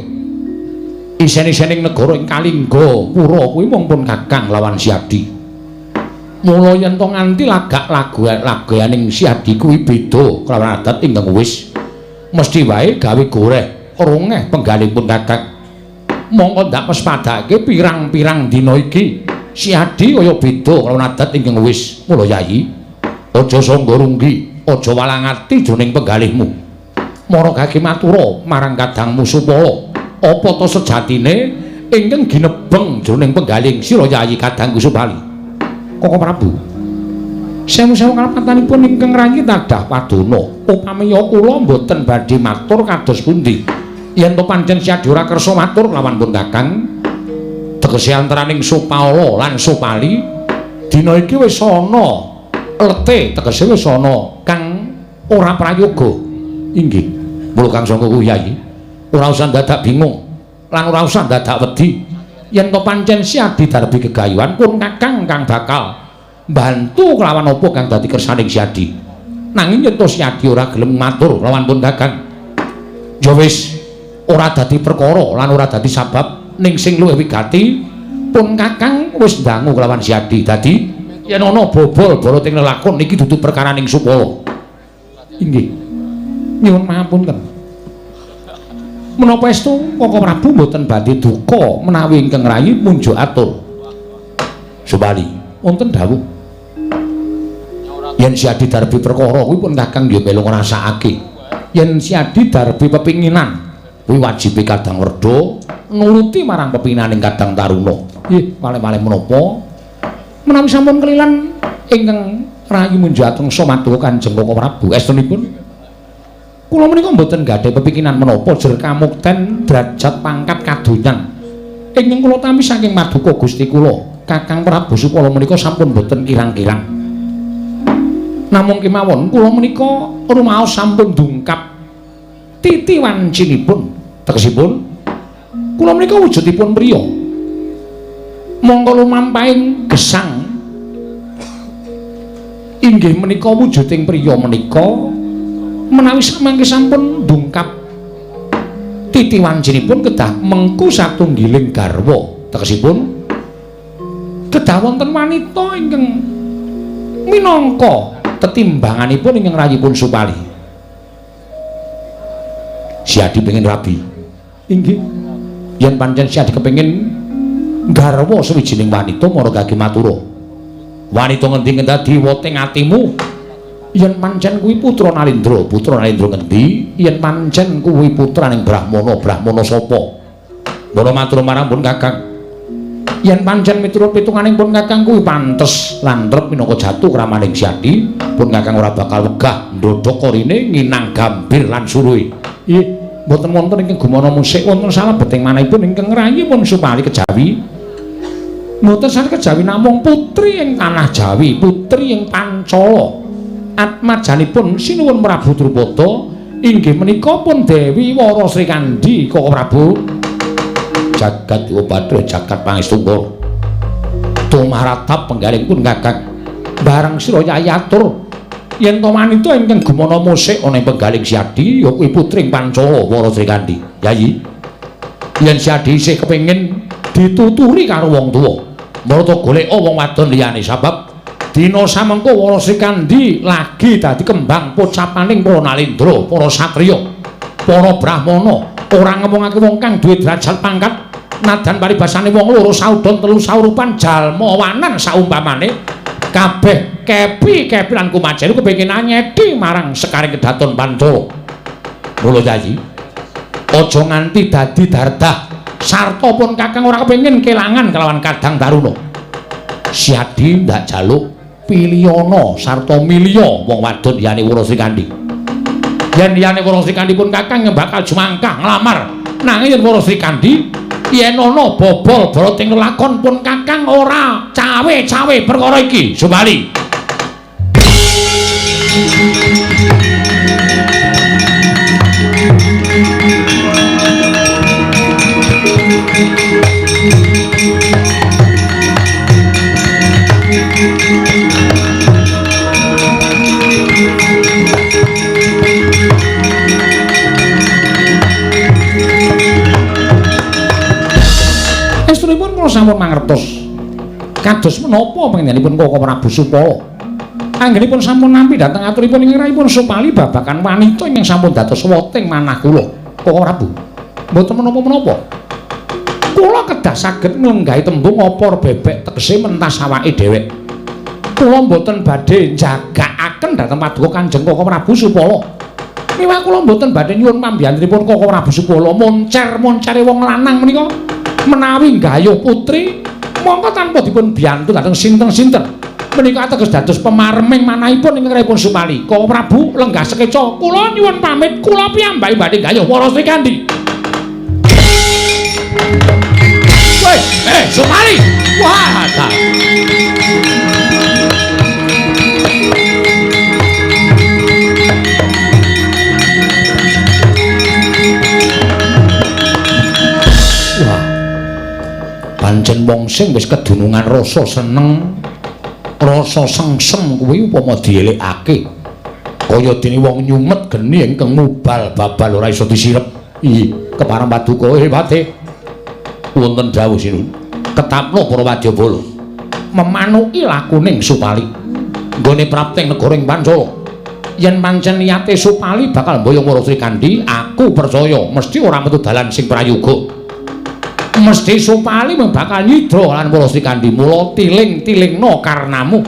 Isen-isening negara ing Kalingga pura kuwi mung pun Kakang lawan Siadi. Mula yen to nganti lagak lagayaning Siadi kuwi beda kelawan adat ingkang wis mesti wae gawe goreh rongeh penggalipun Kakang. Mongko ndak pespadake pirang-pirang dina iki Siadi kaya beda kelawan adat ingkang wis. Mula Yayi, aja sangga runggi, aja walang ati jroning penggalihmu. Mara gage matura marang kadangmu Supala. Apa to sejatine ingkang ginebeng jroning penggaling sira Yayi kadangku Supali? Koko Prabu, sewu-sewu kalepatanipun ingkang rayi tadah padana. Upamiya kula mboten badhe matur kados pundi. Yen to pancen Siadi ora kersa matur lawan pun Kakang, tegese antaraning Supala lan Supali dina iki wis ana lete, tegese wis ana kang ora prayoga. Inggih. Mula Kang Sangga kuwi Yayi, ora usah dadak bingung lan ora usah dadak wedi. Yen to pancen Siadi darbi gegayuhan pun Kakang kang bakal mbantu kelawan apa kang dadi kersaning Siadi. Nanging yen to Siadi ora gelem matur lawan pun Kakang, ya wis ora dadi perkara lan ora dadi sabab ning sing luwih wigati pun Kakang wis ndangu kelawan Siadi. Dadi yen ana bobol boroting lelakon iki dudu perkaraning Supala. Inggih. Nyuwun pangapunten. Menapa estu Koko Prabu mboten badhe duka menawi ingkang rayi munjuk atur? Supali, wonten dawuh. Yen Siadi darbi perkara kuwi pun Kakang ya melu ngrasakake. Yen Siadi darbi pepinginan kuwi wajibe Kadang Werda nuruti marang pepinginaning Kadang Taruna. Ih, malih-malih menapa? Menawi sampun kelilan ingkang rayi munjuk atur matur Kanjeng Koko Prabu, estunipun kula menika mboten gadhah pepikiran menapa jer kamukten derajat pangkat kadonyan. Ingkang kula tampi saking maduka Gusti kula, Kakang Prabu Supala menika sampun mboten kirang-kirang. Namung kemawon kula menika rumaos sampun dungkap titi wancinipun. Tegesipun kula menika wujudipun priya. Mongko lumampahing gesang inggih menika wujuding priya menika menawi samangke sampun dungkap titi wancinipun kedah mengku satunggiling garwa. Tegesipun kedah wonten wanita ingkang minangka tetimbanganipun ingkang rayipun Supali. Siadi pengin rabi. Inggih. Yen pancen Siadi kepengin garwa sawijining wanita mara gage matura. Wanita ngendi dadi woting atimu? Yen pancen kuwi putra Nalindra, putra Nalindra ngendi? Yen pancen kuwi putraning Brahmana, Brahmana sapa? Mula matur marang pun Kakang. Yen pancen miturut pitunganing pun Kakang kuwi pantes lan trep minangka jatuh kramaning Siadi, pun Kakang ora bakal wegah ndodhok korine nginang gambir lan suruhe. Ih, mboten wonten ingkang gumana musik wonten salebeting manahipun ingkang rayi pun Supali kejawi. Mboten sane kejawi namung putri ing tanah Jawi, putri ing Pancala. Atmajanipun sinuwun Prabu Drupada inggih menika pun Dewi Wara Srikandhi Koko Prabu. Jagat Dewa jagat pangestungkur. Tumaratap penggaling pun Kakang. Bareng sira Yayi atur yen to wanita ingkang gumana musik ana ing penggaling Siadi ya kuwi putri ing Pancala Wara Srikandhi. Yayi, yen Siadi isih kepengin dituturi karo wong tuwa, marata goleka wong wadon liyane sabab dina samengko Wara Srikandhi lagi dadi kembang pocapaning para nalindra, para satriya, para brahmana, ora ngomongake wong kang duwe derajat pangkat Nadan paribasane wong loro saudon telu saurupan jalma wanan saumpamane kabeh kepi-kepi lan kumajelu kepengin anyedi marang sekaring kedaton Pancala. Mula Yayi, aja nganti dadi dardah sarta pun Kakang ora kepengin kelangan kelawan Kadang Taruna. Siadi ndak jaluk pilihana sarta milya wong wadon liyane Wara Srikandhi. Yen liyane Wara Srikandhi pun Kakang bakal jumangkah nglamar. Nanging yen Wara Srikandhi yen ana bobol barating lelakon pun Kakang ora cawe-cawe perkara iki. Sumali. Estunipun kula sampun mangertos kados menapa panjenenganipun Koko Prabu Supala. Anggenipun sampun nampi dhateng aturipun ing rahipun Supali babagan wanita ingkang sampun dados weting manah kula. Koko Prabu, mboten menapa-menapa. Kula kedah saged nglenggahi tembung opor bebek tegese mentas awake dhewek. Kula mboten badhe njagakaken dhateng paduka Kanjeng Koko Prabu Supala. Miwah kula mboten badhe nyuwun pambiyantunipun Koko Prabu Supala moncer-moncere wong lanang menika menawi nggayuh putri mongko tanpa dipun biyantu dhateng sinten-sinten menika ateges dados pemareming manahipun ingkang rahipun Supali. Koko Prabu lenggah sekeca kula nyuwun pamit, kula piyambak badhe nggayuh Wara Srikandhi. Woi, Supali. Wah, ta. Wah. Pancen wong sing wis kedunungan rasa seneng, rasa sengsem kuwi upama dielekake kaya dene wong nyumet geni ingkang mubal babal ora iso disirep. Ih, kepareng paduka hebate. Wonten dawuh sinun. Ketapno para wadyabala memanuki lakuning Supali nggone prapting negara ing Pancala. Yen pancen niate Supali bakal mboyong Wara Srikandhi, aku percaya mesti ora metu dalan sing prayoga. Mesti Supali bakal nyidra lan Wara Srikandhi. Mula tiling-tilingna karnamu.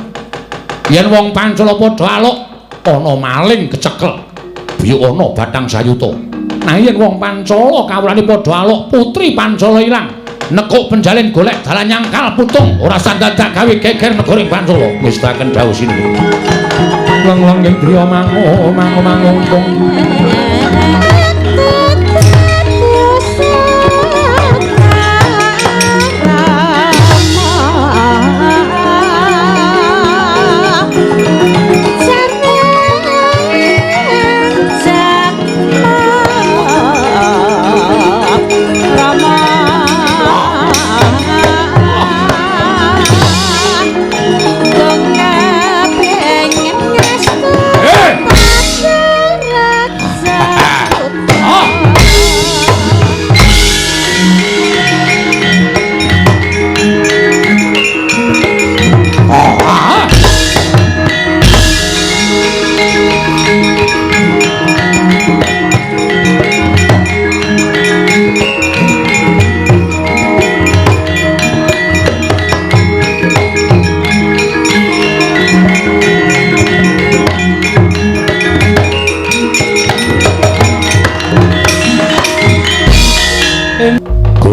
Yen wong Pancala padha aluk ana maling kecekel, biyuk ana batang sayuta. Nah yen wong Pancala kawulane padha aluk, putri Pancala ilang, nekuk penjalin golek dalan nyangkal putung, ora sandadak gawe geger negara ing Pancala. Ngestaken dawuh sinuwun. Leng-leng ing griya mangu mangu mangungkung.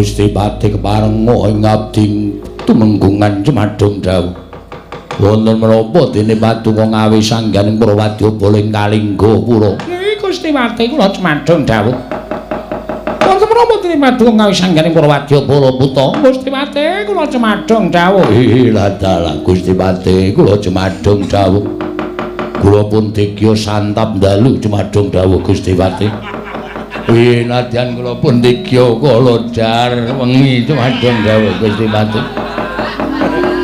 Gusti Patih keparenga ing abdi tumenggungan jumadung dawuh. Wonten menapa dene paduka ngawi sangganing para wadyabala ing Kalingga pura? Nggih Gusti Patih kula jumadung dawuh. Wonten menapa dene paduka ngawi sangganing para wadyabala puta? Gusti Patih kula jumadung dawuh. Ih dalah Gusti Patih kula jumadung dawuh. Kula pun digya santap dalu jumadung dawuh Gusti Patih. Wih, nadyan kula pun digya kalodar wengi jumadung dawuh Gusti Patih.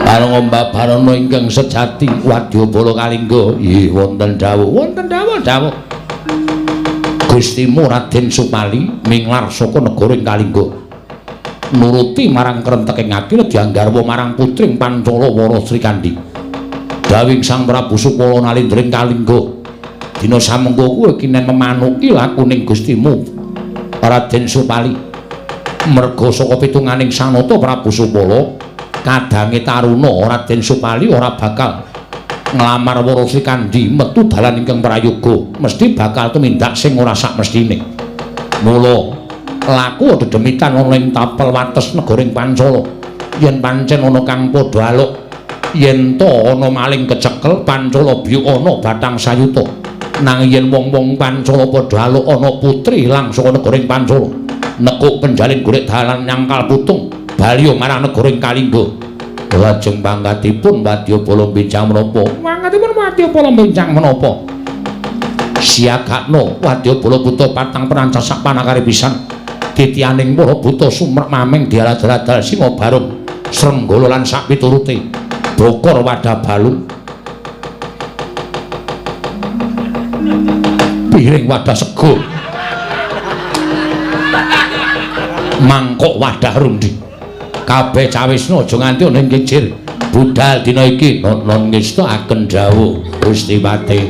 Parang mbabarana ingkang sejati wadyabala Kalingga. Nggih, wonten dawuh, wonten dawuh dawuh. Gustimu Raden Supali minglar saka negara ing Kalingga. Nuruti marang krenteking ati nedya garwa marang putring Pancala Wara Srikandhi. Dawing Sang Prabu Supala nalindra ing Kalingga. Dina samengko kuwi kinen memanuki lakuning Gustimu Raden Supali. Merga saka pitunganing Sanata Prabu Supala kadange Taruna Raden Supali ora bakal nglamar Wara Srikandhi metu dalan ingkang prayoga, mesti bakal tumindak sing ora sakmestine. Mula laku dedemitan ana ing tapel wates negaring Pancala. Yen pancen ana kang padha aluk, yen ta ana maling kecekel Pancala biyuk ana batang sayuta. Nanging yen wong-wong Pancala padha aluk ana putri ilang saka negaring Pancala, nekuk penjalin golek dalan nyangkal putung baliyo marang negaring Kalingga. Lajeng pangkatipun wadyabala mbenjang menapa? Pangkatipun wadyabala mbenjang menapa? Siagakno wadyabala buta patang perancah sak panakare pisan. Titianing para buta sumrek mameng dialadal-adal singa barung srenggala lan sak piturute. Bokor wadah balung, piring wadah sego, mangkok wadah rundi. Kabeh cawisna aja nganti ana ing kijir. Budal dina iki non ngestakaken dawuh Gusti Patih.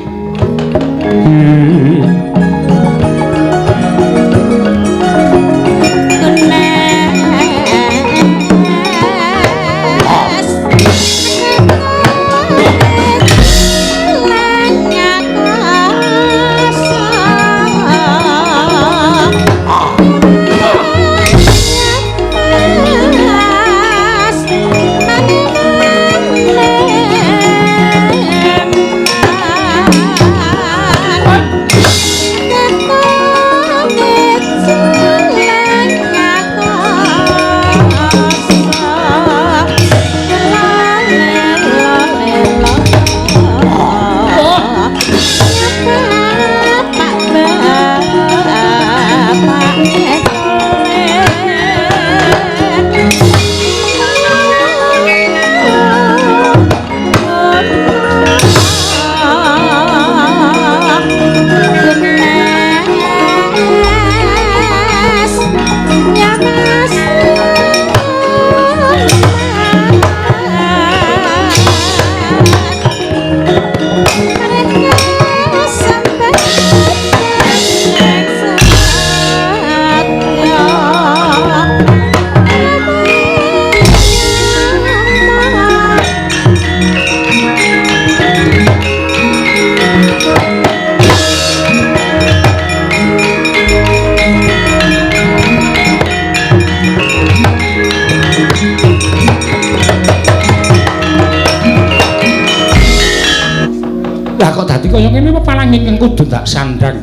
Lah kok dadi kaya ngene pepalang ingkang kudu tak sandang.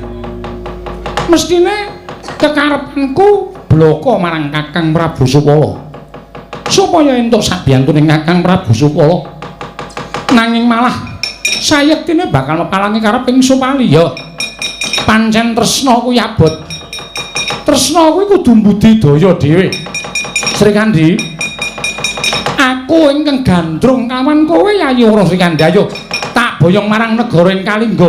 Mestine kekarepanku bloko marang Kakang Prabu Supala supaya entuk sabiyantuning Kakang Prabu Supala. Nanging malah sayektine bakal mepalangi kareping Supali. Ya pancen tresna kuwi abot. Tresna kuwi kudu mbudidaya dhewe. Srikandhi, aku ingkang gandrung kawan kowe Yayi Wara Srikandhi, ayo tak boyong marang negara ing Kalingga.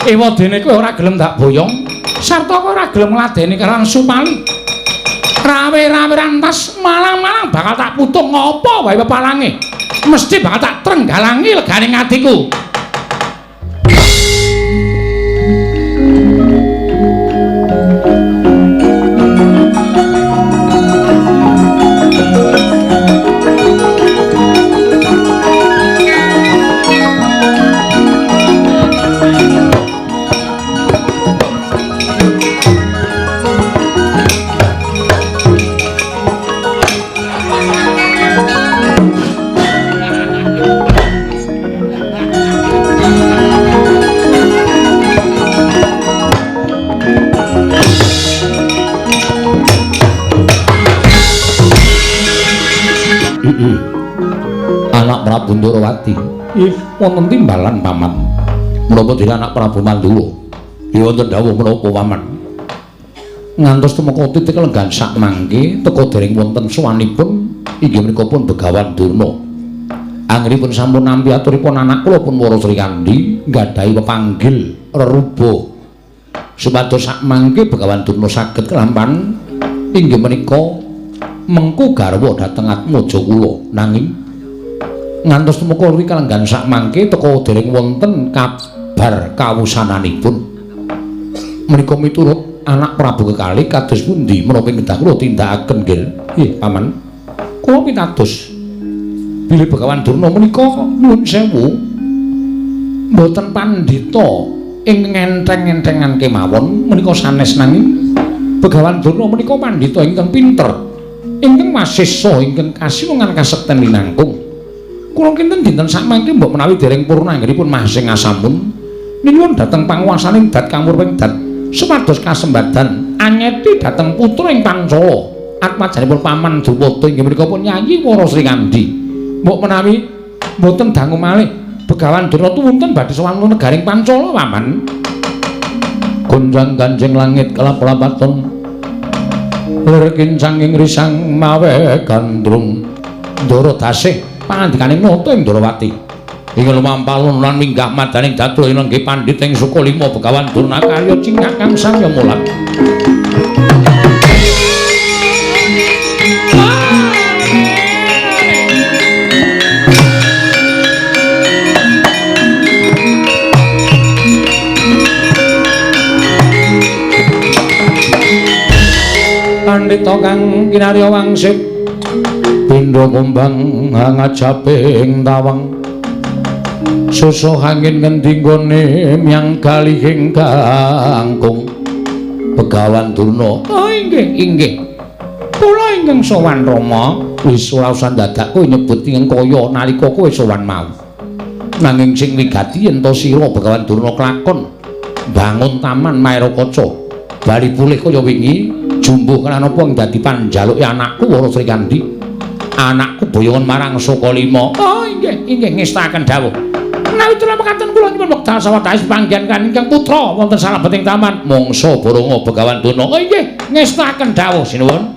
Ewadene kowe ora gelem tak boyong, sarta kowe ora gelem ngladeni karo Supali. Rawe-rawe rantas malang-malang bakal tak putung ngopo wae pepalange. Mesti bakal tak trenggalangi legane atiku. Anak Prabu Ndorowati. Ih, wonten timbalan paman. Menapa dene anak Prabu Manduwa? Ya wonten dawuh menapa paman? Ngantos tumeka titik lenggan sak mangke teka dereng wonten sowanipun inggih menika pun Begawan Durna. Anggenipun sampun nampi aturipun anak kula pun Wara Srikandhi nggadahi pepanggil reruba supados sak mangke Begawan Durna saged kelampan inggih menika mengku garwa dhateng atmaja kula. Nanging ngantos tumeka kalenggan sak mangke teka dereng wonten kabar kawusananipun. Menika miturut anak Prabu kekalih kados pundi menapa kedah kula tindakaken nggih? Nggih, Paman. Kula pitados. Bilih Begawan Durna menika nyuwun sewu mboten pandhita ing ngenteng-entengan kemawon menika sanes, nanging Begawan Durna menika pandhita ingkang pinter, ingkang wasesa, ingkang kasiwungan kasekten linangkung. Kula kinten dinten sakmangke mbok menawi dereng purna anggenipun masing asamun nyuwun dhateng panguwasaning dat kamurwing dat supados kasembadan anyeti dhateng putra ing Pancala atmajanipun Paman Drupada inggih menika pun Yayi Wara Srikandhi. Mbok menawi mboten dangu malih Begawan Durna tuwunten badhe sowan negaring Pancala, Paman. Gonjang ganjing langit kelap-lapaton lir kincang ing risang mawe gandrung. Ndara dasih pangandikaning nata ing Ndarawati. Ing lumampalun lan minggah madaning datul inenggih pandhit ing Sukalima Begawan Durna karya cingak kang samya mulat. Pandhita kang kinarya wangsit pindha kumbang ngajaping tawang susuh angin ngendi nggone myang galihing kangkung. Begawan Durna, oh inggih inggih, kula ingkang sowan Rama. Wis ora usah dadak kowe nyebut ing kaya nalika kowe sowan mau, nanging sing wigati yen to sira Begawan Durna klakon bangun taman Maerakaca bali pulih kaya wingi jumbuh lan apa dadi panjaluke anakku Wara Srikandhi, anakku boyongan marang Sukalima. Oh inggih inggih, ngestaken dawuh. Menawi kula mekaten kula nyuwun wekdal sawetawis panggihan kan ingkang putra wonten salebeting taman mangsa boronga Begawan Durna. Oh inggih, ngestaken dawuh sinuwun.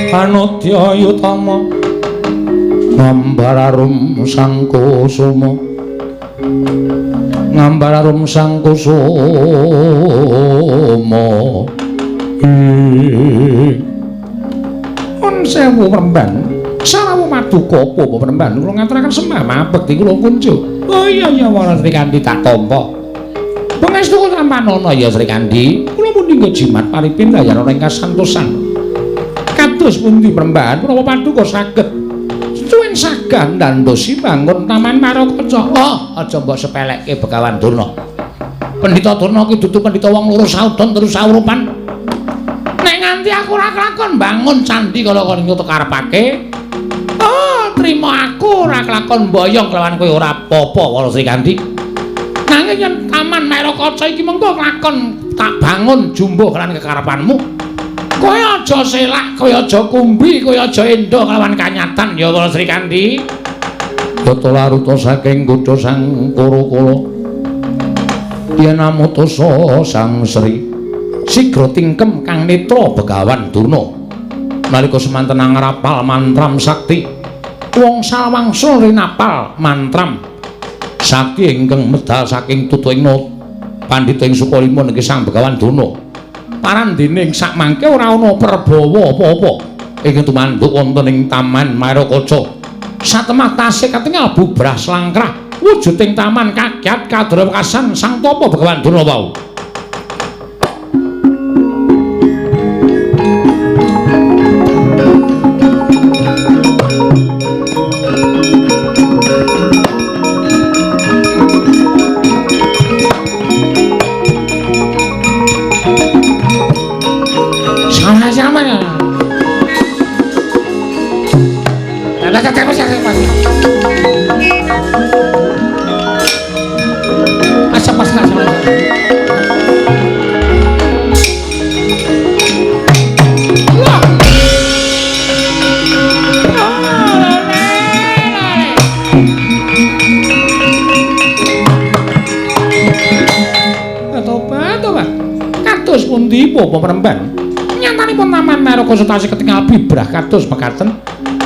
Anudya yutama ngambararum sangkusuma ngambararum sangkusuma. On sewu Premban, sarawu maduka apa Premban kula ngaturaken sembah mabekti kula kunjuk. Oh iya iya Wara Srikandhi tak tampa. Pangestu kula tampanana ya Srikandhi, kula mundi nggo jimat paripin dayana ing kasantosan. Kados pundi Premban menapa paduka saged suwen sagah ndandosi bangun taman Maerakaca. Oh, aja mbok sepelekke Begawan Durna. Pendhita Durna ki dudu pendhita wong loro saudon terus saurupan. Nek nganti aku ora kelakon bangun candhi kala kaya nyutuk karepake. Oh, trimo aku ora kelakon mboyong kelawan kowe ora apa-apa Wara Srikandhi. Nanging yen taman Maerakaca iki mengko kelakon tak bangun jumbuh lan kekarepanmu. Kowe aja selak, kowe aja kumbi, kowe aja endo kelawan kanyatan ya Wara Srikandhi. Tata laruta saking kutha Sang Kurakala yen amutusa Sang Sri sigra tingkem kang netra Begawan Durna. Nalika semanten angrapal mantram sakti, wong salwangsul rinapal mantram sakti ingkang medal saking tutuing pandhita ing Sukalima niki Sang Begawan Durna. Parandene ing sakmangke ora ana perbawa apa-apa ingkang tumanduk wonten ing Taman Maerakaca. Satemah tasih katingal bubrah slangkrah wujuding taman kagyat kadrawekasan Sang Tapa Begawan Durna wau. Kados pundi Bapak Penemban? Nyatanipun Taman Maerakaca tasih ketingal bibrah kados mekaten.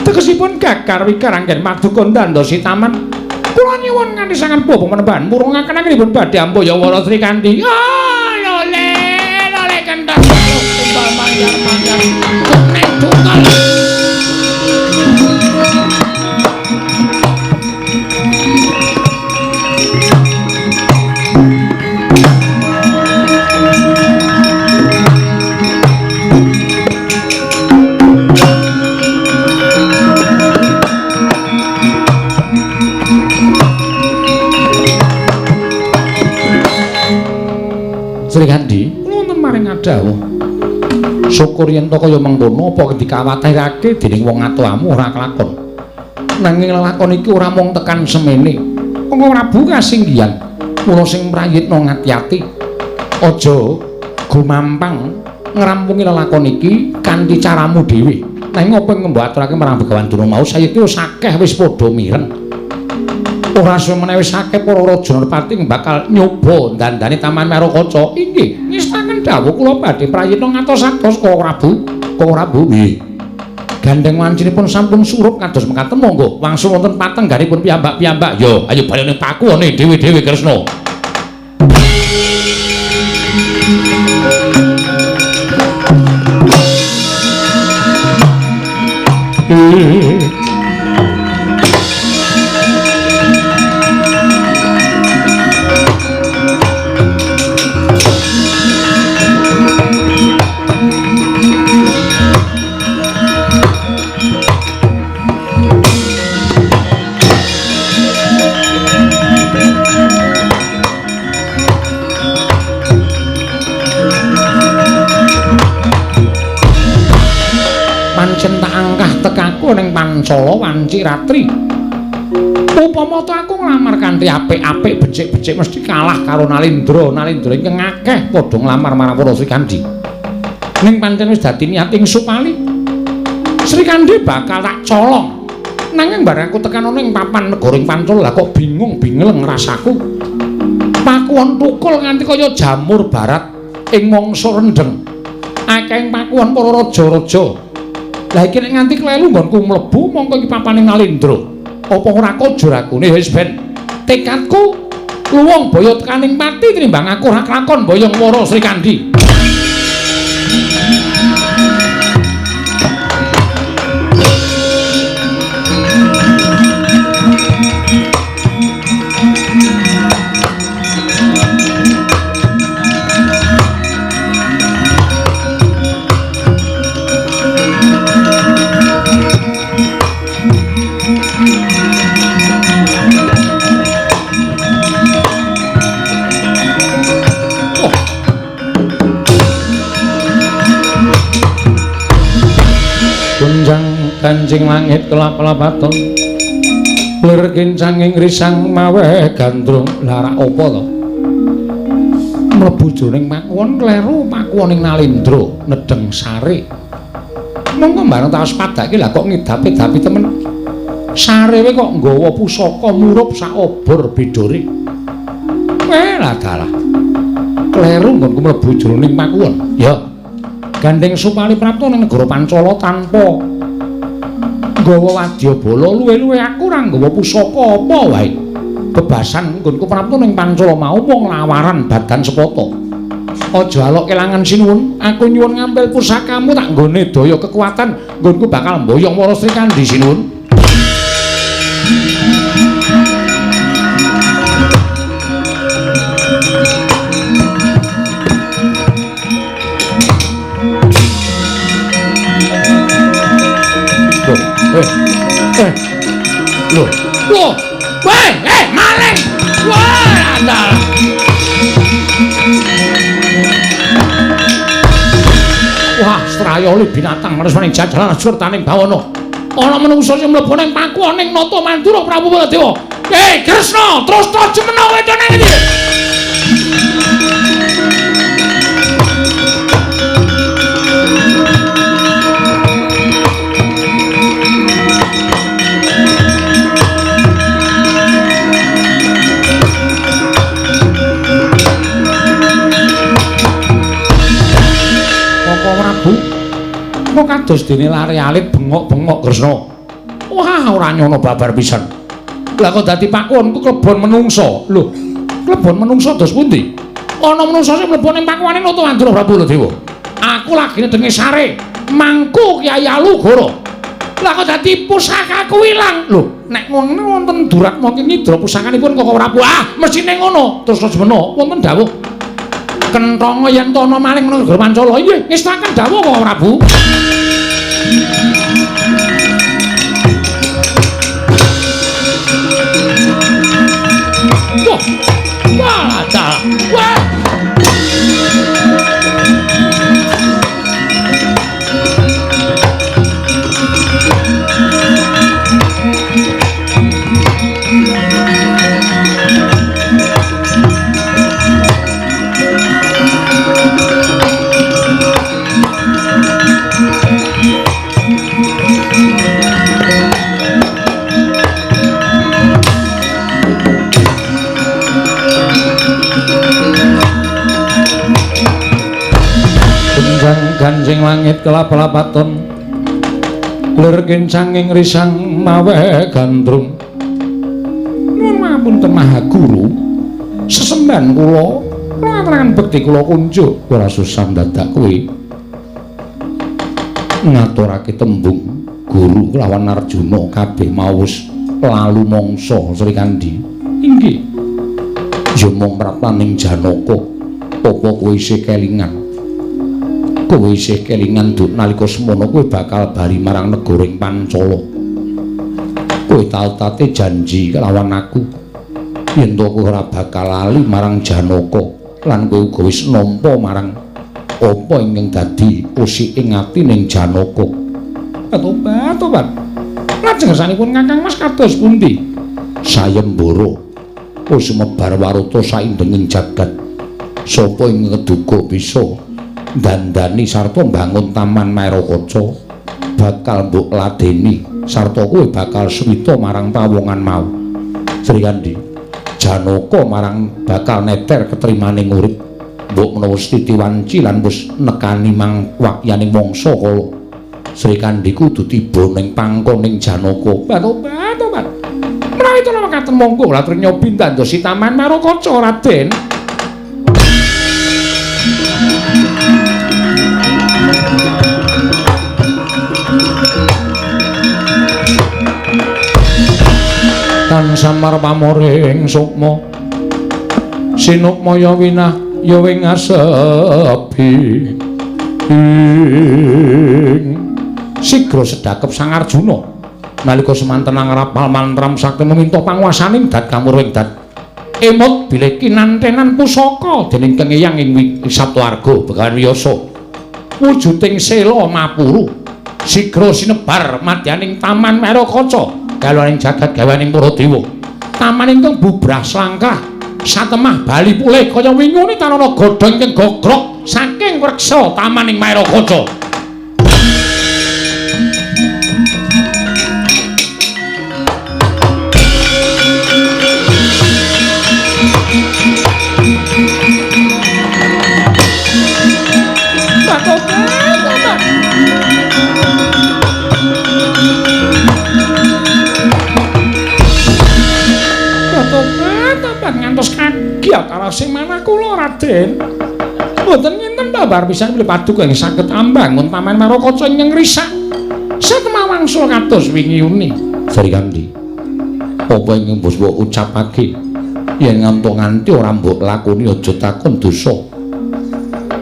Tegesipun gagar wigar anggen paduka ndandosi taman. Kula nyuwun kanthi sanget Bapak Penemban murungaken anggenipun badhe amboya wara Srikandhi. Ah, lole, lole kendhang tumbal manjar-manjar. Nek tukal. Srikandhi, kula wonten maring adhawuh. Syukur yen to kaya mengkono apa dikawatirake dening wong atuamu ora kelakon. Nanging lelakon iki ora mung tekan semene. Kanggo Prabu kasinggihan, kula sing prayitna ngati-ati. Aja gumampang ngrampungi lelakon iki kanthi caramu dhewe. Nanging apa mbok aturake marang Begawan Durna mau sayekti wis akeh wis padha mireng. Ora suwe meneh wis akeh para raja nerpati bakal nyoba ndandani Taman Maerakaca. Inggih, ngestaken dawuh kula badhe prayitna ngatos-atos Koko Prabu. Koko Prabu nggih. Gandeng wancinipun sampun surup kados mekaten monggo wangsul wonten patengganipun piyambak-piyambak. Yo, ayo bali ning pakuwone dhewe-dhewe Kresna. Pancen tak angkah tekaku ning Pancala wanci ratri. Upama ta aku nglamar kanthi apik-apik becik-becik mesti kalah karo Nalindra. Nalindra ingkang akeh padha nglamar marang para Srikandhi. Ning pancen wis dadi niat ing Supali. Srikandhi bakal tak colong. Nanging bareng aku tekan ana ing papan negara ing Pancala lah kok bingung bingleng rasaku. Pakuwon tukul nganti kaya jamur barat ing mangsa rendheng. Akeh pakuwon para raja-raja. Lah iki nek nganti klelu nggonku mlebu mongko iki papane Nalindra. Apa ora kojur akune wis ben tekadku luwung boyo tekaning pati tinimbang aku ora kelakon boyong wara Srikandhi. Kancing langit kelap-lapaton lir kincanging risang maweh gandrung. Lah rak apa to mlebu jroning pakuwon kleru pakuwon ing Nalindra nedheng sare. Monggo bareng tak waspadake lah kok ngidapi-dapi temen. Sare we kok nggawa pusaka murup sak obor bidore. Weh lah dalah kleru nggonku mlebu jroning pakuwon. Ya gandeng Supali prapta ning negara Pancala tanpa nggawa wadyabala, luwe-luwe aku ora nggawa pusaka apa wae. Bebasan nggonku prapta ning Pancala mau mung lawaran badan sepata. Aja alok kelangan sinuwun, aku nyuwun ngambil pusakamu tak nggone daya kekuatan nggonku bakal mboyong para Srikandhi sinuwun. Lho, lho, weh, maling. Wah, andal. Wah, strayoli binatang manusa ning jajaran surtaning bawana. Ana manungsa sing mlebu ning pakuwon ning Nata Mandura Prabu Baladewa. Eh, Kresna, terus to jemeno wedone iki. Kados dene lare alit bengok-bengok Kresna. Wah, ora nyono babar pisan. Lah kok dadi pakuwonku klebon menungsa. Lho, klebon menungsa dos pundi? Ana menungsa sing mlebu ning pakuwane Nata Andra Prabu Baladewa. Aku lagi nedenge sare mangku Kyai Alugoro. Lah kok dadi pusakaku ilang. Lho, nek ngono wonten duratma ngidra pusakanipun Koko Prabu. Ah, mesthine ngono. Terus semena wonten dawuh. Kenthonga yen to ana maling negara Pancala. Inggih, ngestaken dawuh Koko Prabu. Wah, wah, dalah. Wah. Ganjing langit kelap-lapaton lir kincanging risang mawe gandrung. Nuwun ngapunten Maha Guru, sesembahan kula ngaturaken bekti kula kunjuk ora susah dadak kowe ngaturake tembung guru lawan Arjuna kabeh mau wis lalu mangsa Srikandhi. Inggih. Ya mung praptaning Janaka apa kowe isih kelingan? Kowe isih kelingan nduk nalika semono kowe bakal bali marang negara ing Pancala. Kowe tau-tate janji kelawan aku yen to kowe ora bakal lali marang Janaka lan kowe uga wis nampa marang apa ingkang dadi usik ing atining Janaka. Tobat, tobat. Lajeng kersanipun Kakang Mas kados pundi? Sayembara wis sumebar warata saindenging jagat. Sapa ing ngeduga bisa dandani sarta mbangun taman Maerakaca bakal mbok ladeni sarta kowe bakal swita marang pawongan mau. Srikandhi, Janaka marang bakal neter ketrimaning urip mbok menawa titi wanci lan wis nekani mang wakyaning mangsa kala. Srikandhi kudu tiba ning pangkoning Janaka. Tobat, tobat. Menawi to mekaten monggo latur nyobi ndandosi taman Maerakaca Raden. Tan samar pamoring sukma sinukmaya winah ya wing asepi ing sigra sedakep Sang Arjuna nalika semanten ngrapal mantram sakti meminta panguwasaning dat kamurwing dat emot bilih kinantenan pusaka dening Kang Eyang ing Saptawarga Begawan Wiyasa wujuding sela mapuru sigra sinebar madyaning taman Maerakaca galaning jagat gawaning para dewa. Taman ingkang bubrah slangkah satemah bali pulih kaya wingune tanana godhong ingkang gogrok saking wreksa tamaning Maerakaca. Ngantos kagiat arasing manah kula Raden. Mboten ngenten babar pisan bilih paduka ing saged ambangun Taman Maerakaca ingkang risak. Satemah wangsul kados wingi uni. Srikandhi, apa ingkang mbok ucapake yen ngantuk nganti ora mbok lakoni aja takon dosa.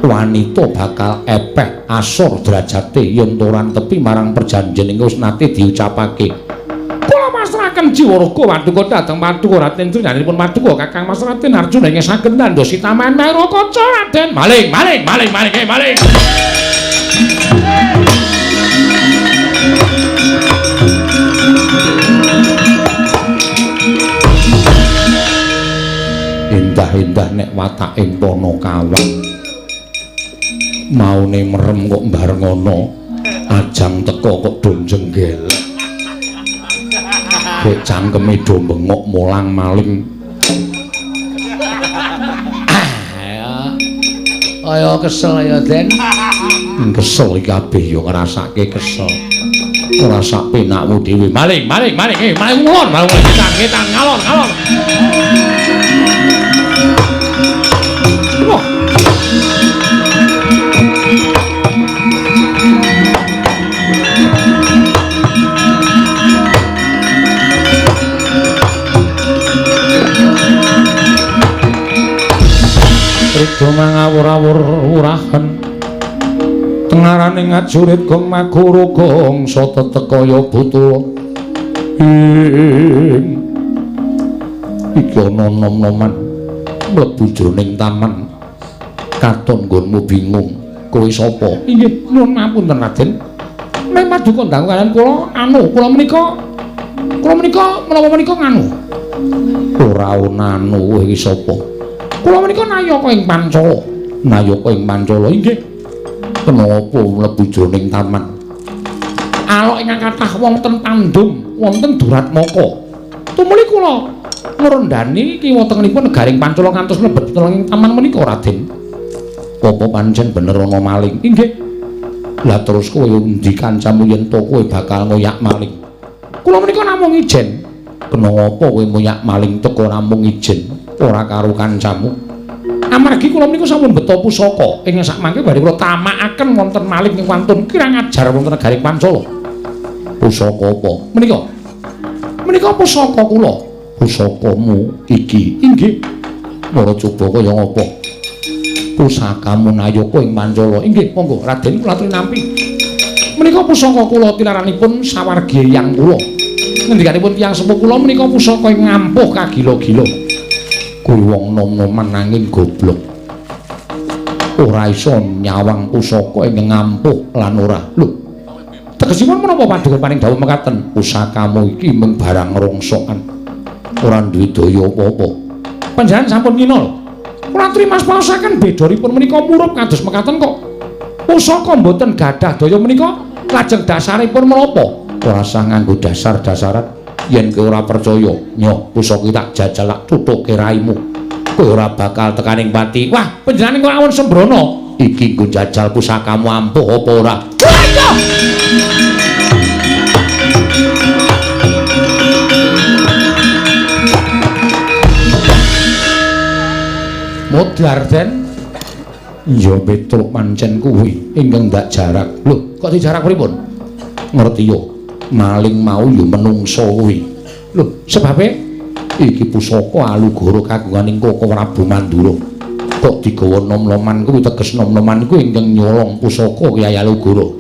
Wanita bakal epeh asor derajate yen ora tepi marang perjanjian ingkang wis nate diucapake. Pasrahaken jiwa raga paduka dhateng paduka Raden Trinanipun paduka Kakang Mas Raden Arjuna ingkang saged ndandosi Taman Maerakaca Raden. Maling, maling, maling, maling, maling. Indah-indah nek watake Panakawan. Maune merem kok bareng ana ajang teka kok do njenggelek. Kek cangkeme do bengok molang maling. Ah, ya. Kaya kesel ya, Den. Kesel iki kabeh ya ngrasake kesel. Ora sak penakmu dhewe. Maling, maling, maling, maling ngulon, maling ngetan, ngetan, ngalor, ngalor. Wah. Rida mangawur-awur urahan tengarane ngajurit gong maguru gong sata tekaya butuh ing iki ana nom-noman mlebu jroning taman katon nggonmu bingung kowe sapa? Inggih nyuwun ngapunten Raden, nek paduka ndang kaliyan kula anu kula menika menapa menika nganu ora ana anu kowe iki sapa? Kula menika nayaka ing Pancala. Nayaka ing Pancala inggih. Kenapa mlebu jroning taman? Alok ingkang kathah wonten Pandum, wonten Duratmaka. Tumuli kula ngrendhani kiwa tengenipun negaring Pancala ngantos mlebet ing taman menika Raden. Apa pancen bener ana maling? Inggih. Lah terus kowe endi kancamu yen to kowe bakal ngoyak maling? Kula menika namung ijen. Kenapa kowe ngoyak maling teko namung ijen? Ora karo kancamu. Amargi kula menika sampun beto pusaka ing sakmangke badhe kula tamakaken wonten maling ing wantun kirang ajar wonten negaring Pancala. Pusaka apa? Menika. Menika pusaka kula. Pusakamu iki? Inggih. Mara coba kaya ngapa? Pusakamu nayaka ing Pancala. Inggih, monggo Raden kula aturi nampi. Menika pusaka kula tilaranipun sawargi eyang kula. Ngendikanipun tiyang sepuh kula menika pusaka ing ngampuh kagila-gila. Kuwi wong nom-noman nanging goblok. Ora iso nyawang pusaka ing ngampuh lan ora. Lho, tegesipun menapa paduka paring dawuh mekaten? Pusakamu iki mung barang rongsokan. Ora duwe daya apa-apa. Panjenengan sampun ngina lho. Kula aturi mas paosaken bedoripun menika murup kados mekaten kok. Pusaka mboten gadah daya menika lajeng dasaripun menapa? Ora sah nganggo dasar-dasaran. Yen kowe ora percaya, nyoh pusaka tak jajal tak tuthuke raimu. Kowe ora bakal tekaning pati. Wah, panjenengan kok awon sembrono. Iki nggo jajal pusakamu ampuh apa ora? Wah, modar Den. Ya Petruk pancen kuwi ingkang ndak jarak. Lho, kok dijarak pripun? Ngerti yo. Maling mau yo menungso kuwi. Lho, sebabe iki pusaka Alugoro kagunganing Koko Prabu Mandura. Kok digawa nom-noman kuwi teges nom-noman kuwi ingkang nyolong pusaka Kyai Alugoro.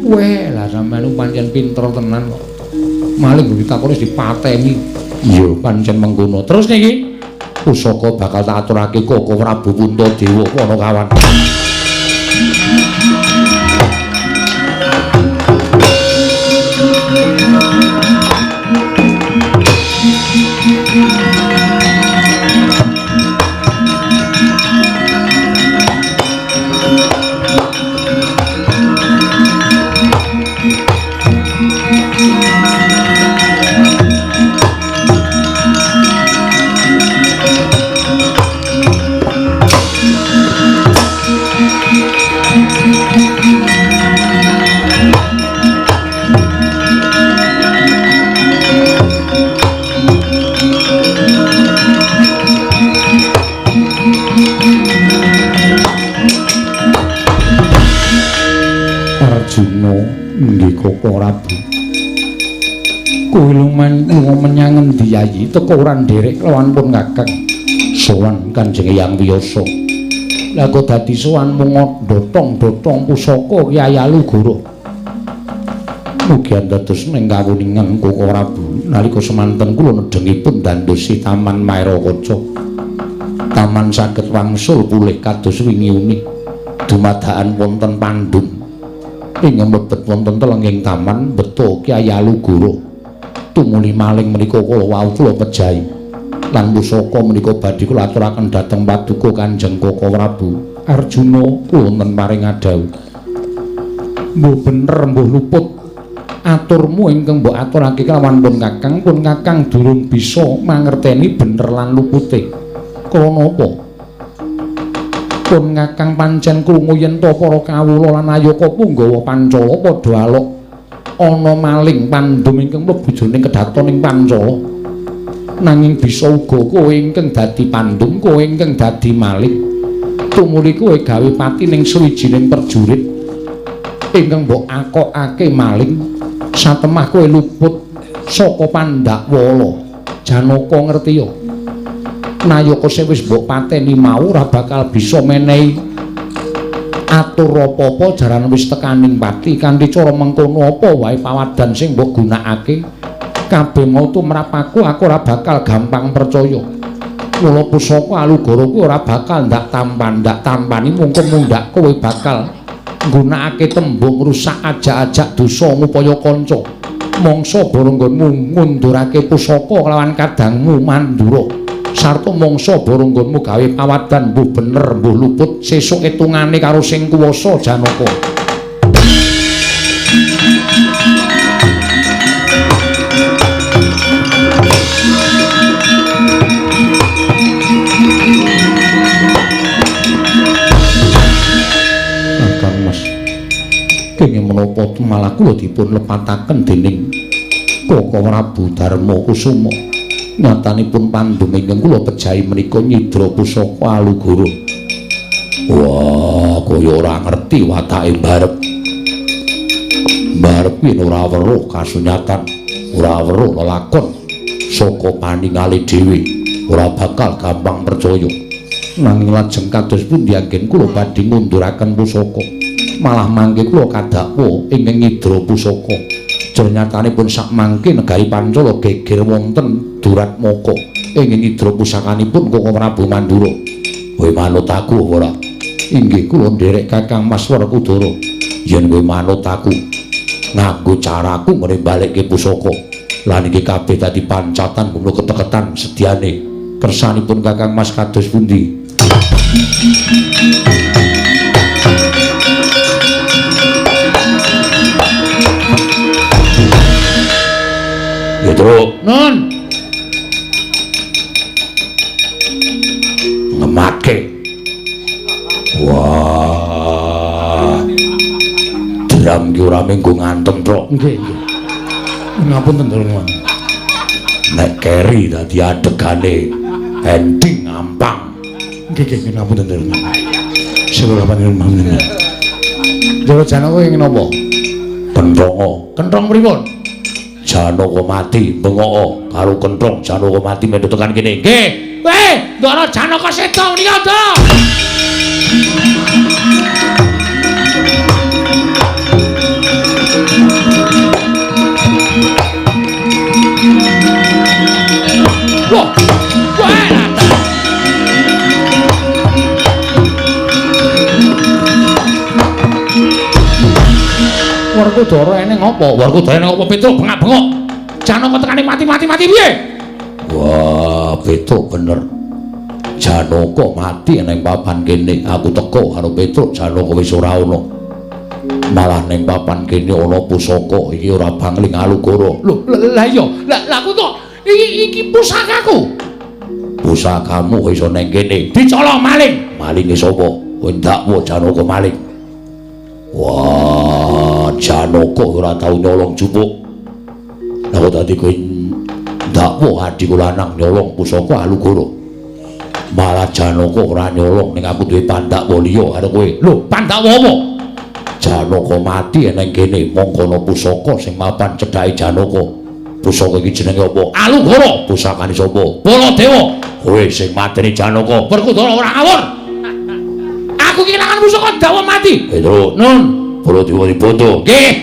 Weh, lah sampeyan pancen pinter tenan kok. Maling ditakoni dipateni. Iya, pancen mengkono. Terus niki pusaka bakal tak aturake Koko Prabu Puntadewa Panakawan. Arjuna nggih Koko Prabu. Kowe luman lunga menyang ngendi Yayi? Teko ora nderek lawan pun Kakang. Sowan Kanjeng Hyang Wiyasa. Lah kok dadi sowan mung dotong-dotong pusaka Kyai Alugoro. Mugi dados ning kawuningan Koko Prabu nalika semanten kula nedhengipun dandosi Taman Maerakaca. Taman saged wangsul pulih kados wingi uni. Dumadakan wonten Pandum. Ing mlebet wonten telenging taman beto Kyai Alugoro. Tumuli maling menika kula wau kula pejahi. Lan pusaka menika badhe kula aturaken dhateng paduka Kanjeng Koko Prabu. Arjuna wonten paring adhawuh. Mbuh bener mbuh luput aturmu ingkang mbok aturake kelawan pun Kakang durung bisa mangerteni bener lan lupute. Krana apa? Pun Kakang pancen krungu yen to para kawula lan ayaka punggawa Pancala padha alok ana maling Pandum ingkang mlebu jroning kedaton ing Pancala. Nanging bisa uga kowe ingkang dadi Pandum, kowe ingkang dadi maling. Tumuli kowe gawe pati ning sawijining perjurit ingkang mbok akokake maling. Satemah kowe luput saka Pandhakwala. Janaka ngerti ya? Nayaka sing wis mbok pateni mau ora bakal bisa menehi atur apa-apa jaran wis tekaning pati. Kanthi cara mengkono apa wae pawadan sing mbok gunakake kabeh mau tumrap aku ora bakal gampang percaya. Mula pusaka Alugoro kuwi ora bakal ndak tampan, ndak tampani mungko mundhak kowe bakal nggunakake tembung rusak ajak-ajak dosa ngupaya kanca. Mangsa barenggonmu ngundurake pusaka kelawan kadangmu Mandura. Sarta mangsa barenggonmu gawe pawadan mbuh bener mbuh luput sesuk etungane karo sing kuwasa Janaka. Kakang Mas, kenging menapa malah kula dipun lepataken dening Koko Prabu Darma Kusuma. Nyatanipun Pandum ingkang kula pejahi menika nyidra pusaka Alugoro. Wah, kaya ora ngerti watake mbarep. Mbarep kuwi ora weruh kasunyatan, ora weruh lelakon saka paningale dhewe, ora bakal gampang percaya. Nanging lajeng kados pundi anggen kula badhe ngunduraken pusaka? Malah mangke kula kadakwa ingkang nyidra pusaka. Nyatanipun sak mangke negari Pancala geger wonten Duratmaka ingkang nyidra pusakanipun Koko Prabu Mandura. Kowe manut aku ora? Inggih kula nderek Kakang Mas Werkudara. Yen kowe manut aku nganggo caraku ngene balekke pusaka. Lan iki kabeh dadi pancatan gumlu keteketan sediane. Kersanipun Kakang Mas kados pundi? Petruk. Nun. Ngematke. Wah. Dram ki ora mung ngantem, Truk. Nggih, nggih. Ngapunten, Truk. Nek keri dadi adegane ending ngampang. Nggih, nggih, ngapunten, Truk. Sewu panjenengan. Ndara Janaka ing napa? Kenthonga. Kenthong pripun? Janaka mati bengoko karo kenthong Janaka mati mendho tekan kene. Nggih. Weh, Ndara Janaka seda menika, Ndara. Wah. Wah. Werkudara eneng apa? Werkudara eneng apa Petruk bengak-bengok. Janaka tekane mati-mati-mati piye? Wah, Petruk bener. Janaka mati neng papan kene. Aku teko karo Petruk, Janaka wis ora ana. Malah neng papan kene ana pusaka iki ora bangling Alugoro. Lho, lah iya. Lah aku kok iki pusakaku. Pusakamu iso neng kene. Dicolong maling. Malinge sapa? Kowe ndakwa Janaka maling. Wah, Janaka ora tau nyolong jupuk. Lah kok dadi kowe ndakwa adhiku lanang nyolong pusaka Alugoro. Malah Janaka ora nyolong ning aku duwe pandakwa liya karo kowe. Lho, pandakwa apa? Janaka mati nang kene mongko ana pusaka sing mapan cedhake Janaka. Pusaka iki jenenge apa? Alugoro. Pusakane sapa? Baladewa. Kowe sing mateni Janaka. Werkudara ora ngawur. Aku kehilangan pusaka dawa mati. Petruk. Nun. Baladewa dibondo. Nggih.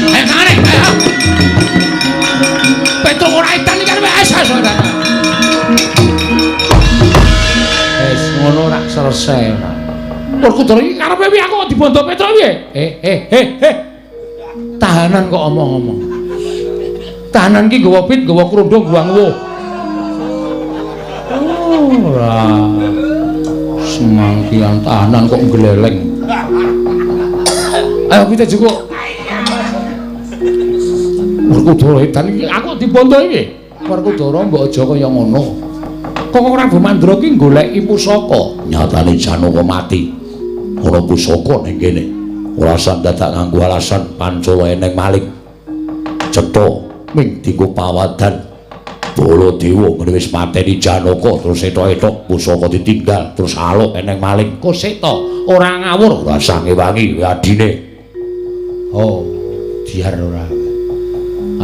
Ayo kangane. Ayo. Petruk ora edan iki kan wis ora. Wis ngono ora selesai ora. Werkudara iki karepe piye aku kok dibondo Petruk piye? Eh. Tahanan kok omong-omong. Tahanan ki nggawa pit, nggawa krundung, nggawa nguwuh. Ora. Semangkian tahanan kok ngleleng. Ayo kita jukuk. Werkudara edan iki aku dibondo iki. Werkudara mbok aja kaya ngono. Koko Prabu Mandura ki goleki pusaka. Nyatane Janaka mati. Ana pusaka ning kene. Ora usah dadak nganggo alasan Pancala eneng maling. Cetha ming dienggo pawadan Baladewa ngene wis mateni Janaka terus etok-etok pusaka ditinggal terus aluk eneng maling. Kuseta ora ngawur. Ora usah ngewangi adine. Oh, diar ora.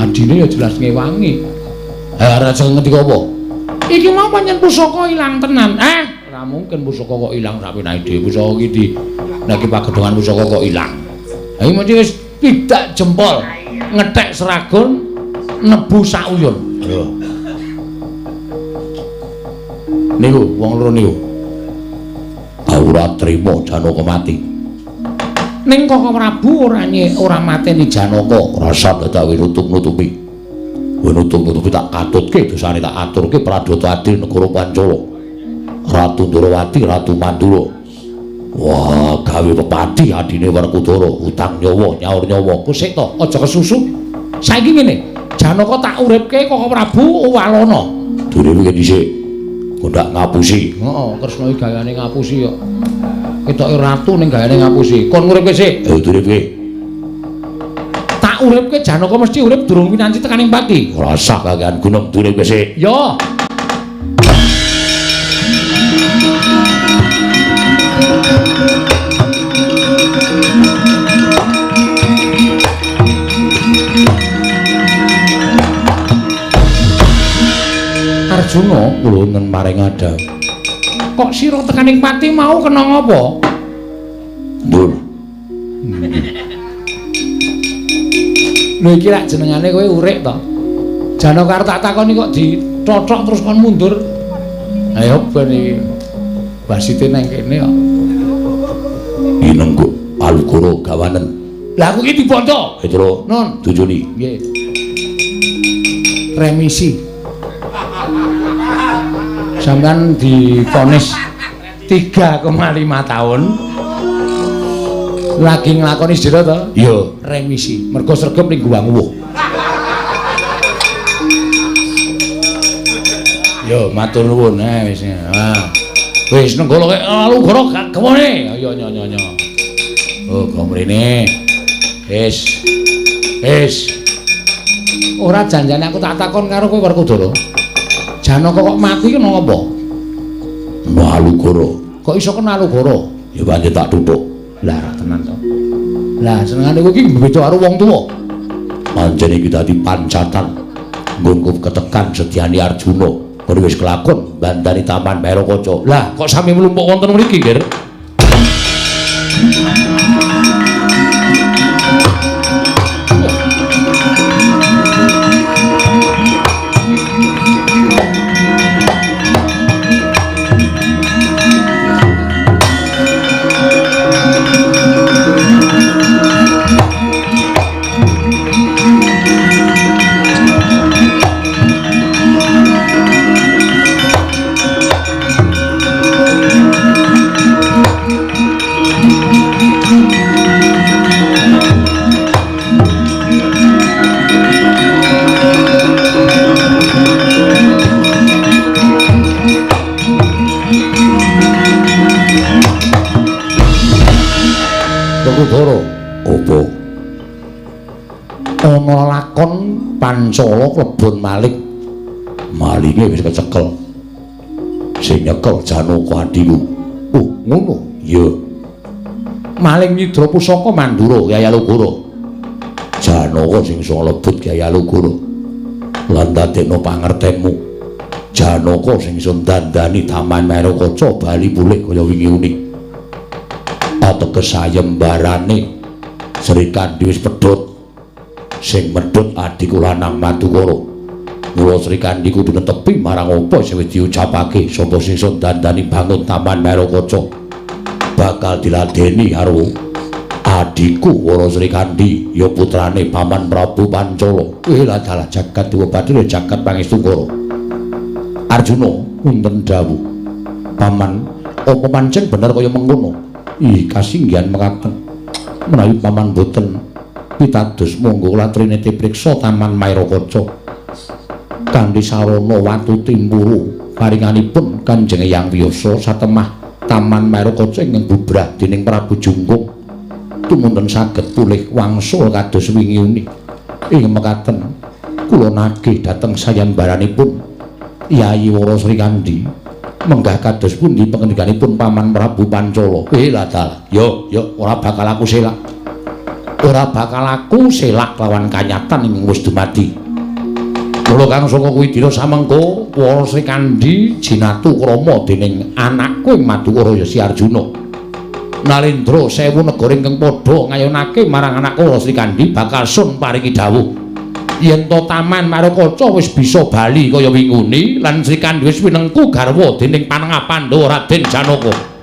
Adine ya jelas ngewangi. Ha ora iso ngendika apa? Iki mau pancen pusaka ilang tenan. Ora mungkin pusaka kok ilang sapenake dhewe. Pusaka iki di nek pagedhongan pusaka kok ilang. Ha iki mesti wis pidak jempol, ngethek seragun, nebu sauyun. Lho. Niku wong loro niku. Ora trima Janaka mati. Ning Koko Prabu ora mateni Janaka. Ora usah dadak nutup-nutupi. Nutup-nutupi tak katutke dosane tak aturke pradata adil negara Pancala. Ratu Ndrawati, Ratu Mandura. Wah, gawe pepati adine Werkudara, utang nyawa, nyaur nyawa. Kuseta, aja kesusu. Saiki ngene, Janaka tak uripke Koko Prabu walana. Durung iki dhisik. Ndak ngapusi. Heeh, Kresna iki gayane ngapusi kok. Ketoke ratu ning gayane ngapusi. Kon nguripke sik. Ayo duripke. Tak uripke Janaka mesti urip durung winanti tekaning pati. Ora usah kakean gunung duripke sik. Ya. Arjuna kula nuwun maring adha. Kok sira tekaning pati mau kena ngapa? Ndur. Lho iki lak jenengane kowe urip to. Janaka arep tak takoni kok dithothok terus kon mundur. Ayo ben iki. Wasite nang kene kok. Inengguk Alugoro gawanen. Lah aku iki dibondo. Petro, Nun. Tujuni. Nggih. Remisi. Sampeyan divonis 3,5 tahun. Lagi nglakoni sedhela to? Iya, remisi. Mergo sregep ning Gua Nguwuh. Yo matur nuwun wis. Ah. Wis nenggala kek Alugoro gak gewone. Ayo nyo nyo nyo. Oh, go mrene. Wis. Wis. Ora janjane aku tak takon karo kowe Werkudara. Janaka kok mati kena apa? Alugoro. Kok iso kena Alugoro? Ya pancen tak tutuk. Lah ora tenan to. Lah senengane kowe iki beda karo wong tuwa. Pancen iki dadi pancatan nggonku ketekan setyane Arjuna. Kowe wis kelakon bandani Taman Maerakaca. Lah kok sami mlumpuk wonten mriki, Nggir? Werkudara, Apa? Ana lakon Pancala klebon maling. Malinge wis kecekel. Sing nyekel Janaka adhiku. Oh, ngono. Iya. Maling nyidra pusaka Mandura Kyai Alugoro. Janaka sing iso nglebut Kyai Alugoro. Lan dadekno pangertenmu. Janaka sing iso ndandani Taman Maerakaca bali pulih kaya wingi uni. Ateges sayembarane Srikandhi wis pedhot. Sing medhot adhiku lanang Madukara. Mula Srikandhi kudu netepi marang apa sing wis diucapake sapa sing iso ndandani bangun Taman Maerakaca. Bakal diladeni karo adhiku Wara Srikandhi ya putrane Paman Prabu Pancala. Wih lah dalah jagat dewa bathara jagat pangestungkara. Arjuna wonten dawuh. Paman, apa pancen bener kaya mengkono? Ih, kasinggihan mekaten. Menawi paman boten pitados monggo kula triniti priksa Taman Maerakaca. Kanthi sarana watu timpuru Paringanipun Kanjeng Hyang Wiyasa satemah Taman Marokaca ingkang bubrah dening Prabu Jungkung tumunten saged pulih wangsul kados wingi uni. Ing mekaten kula nagih dhateng sayembaranipun Yayi Wara Srikandhi menggah kados pundi pangendikanipun Paman Prabu Pancala. Lah dalah. Yo, yo ora bakal aku selak. Ora bakal aku selak lawan kanyatan ing wis dumadi. Kula kang saka kuwi dina samengko Wara Srikandhi jinatu krama dening anakku ing Madukara ya Si Arjuna. Nalendra sewu negara ingkang padha ngayunake marang anakku Wara Srikandhi bakal sun paringi dawuh yen to Taman Marokaca wis bisa bali kaya winguni lan Srikandhi wis winengku garwa dening panengah Pandhawa Raden Janaka.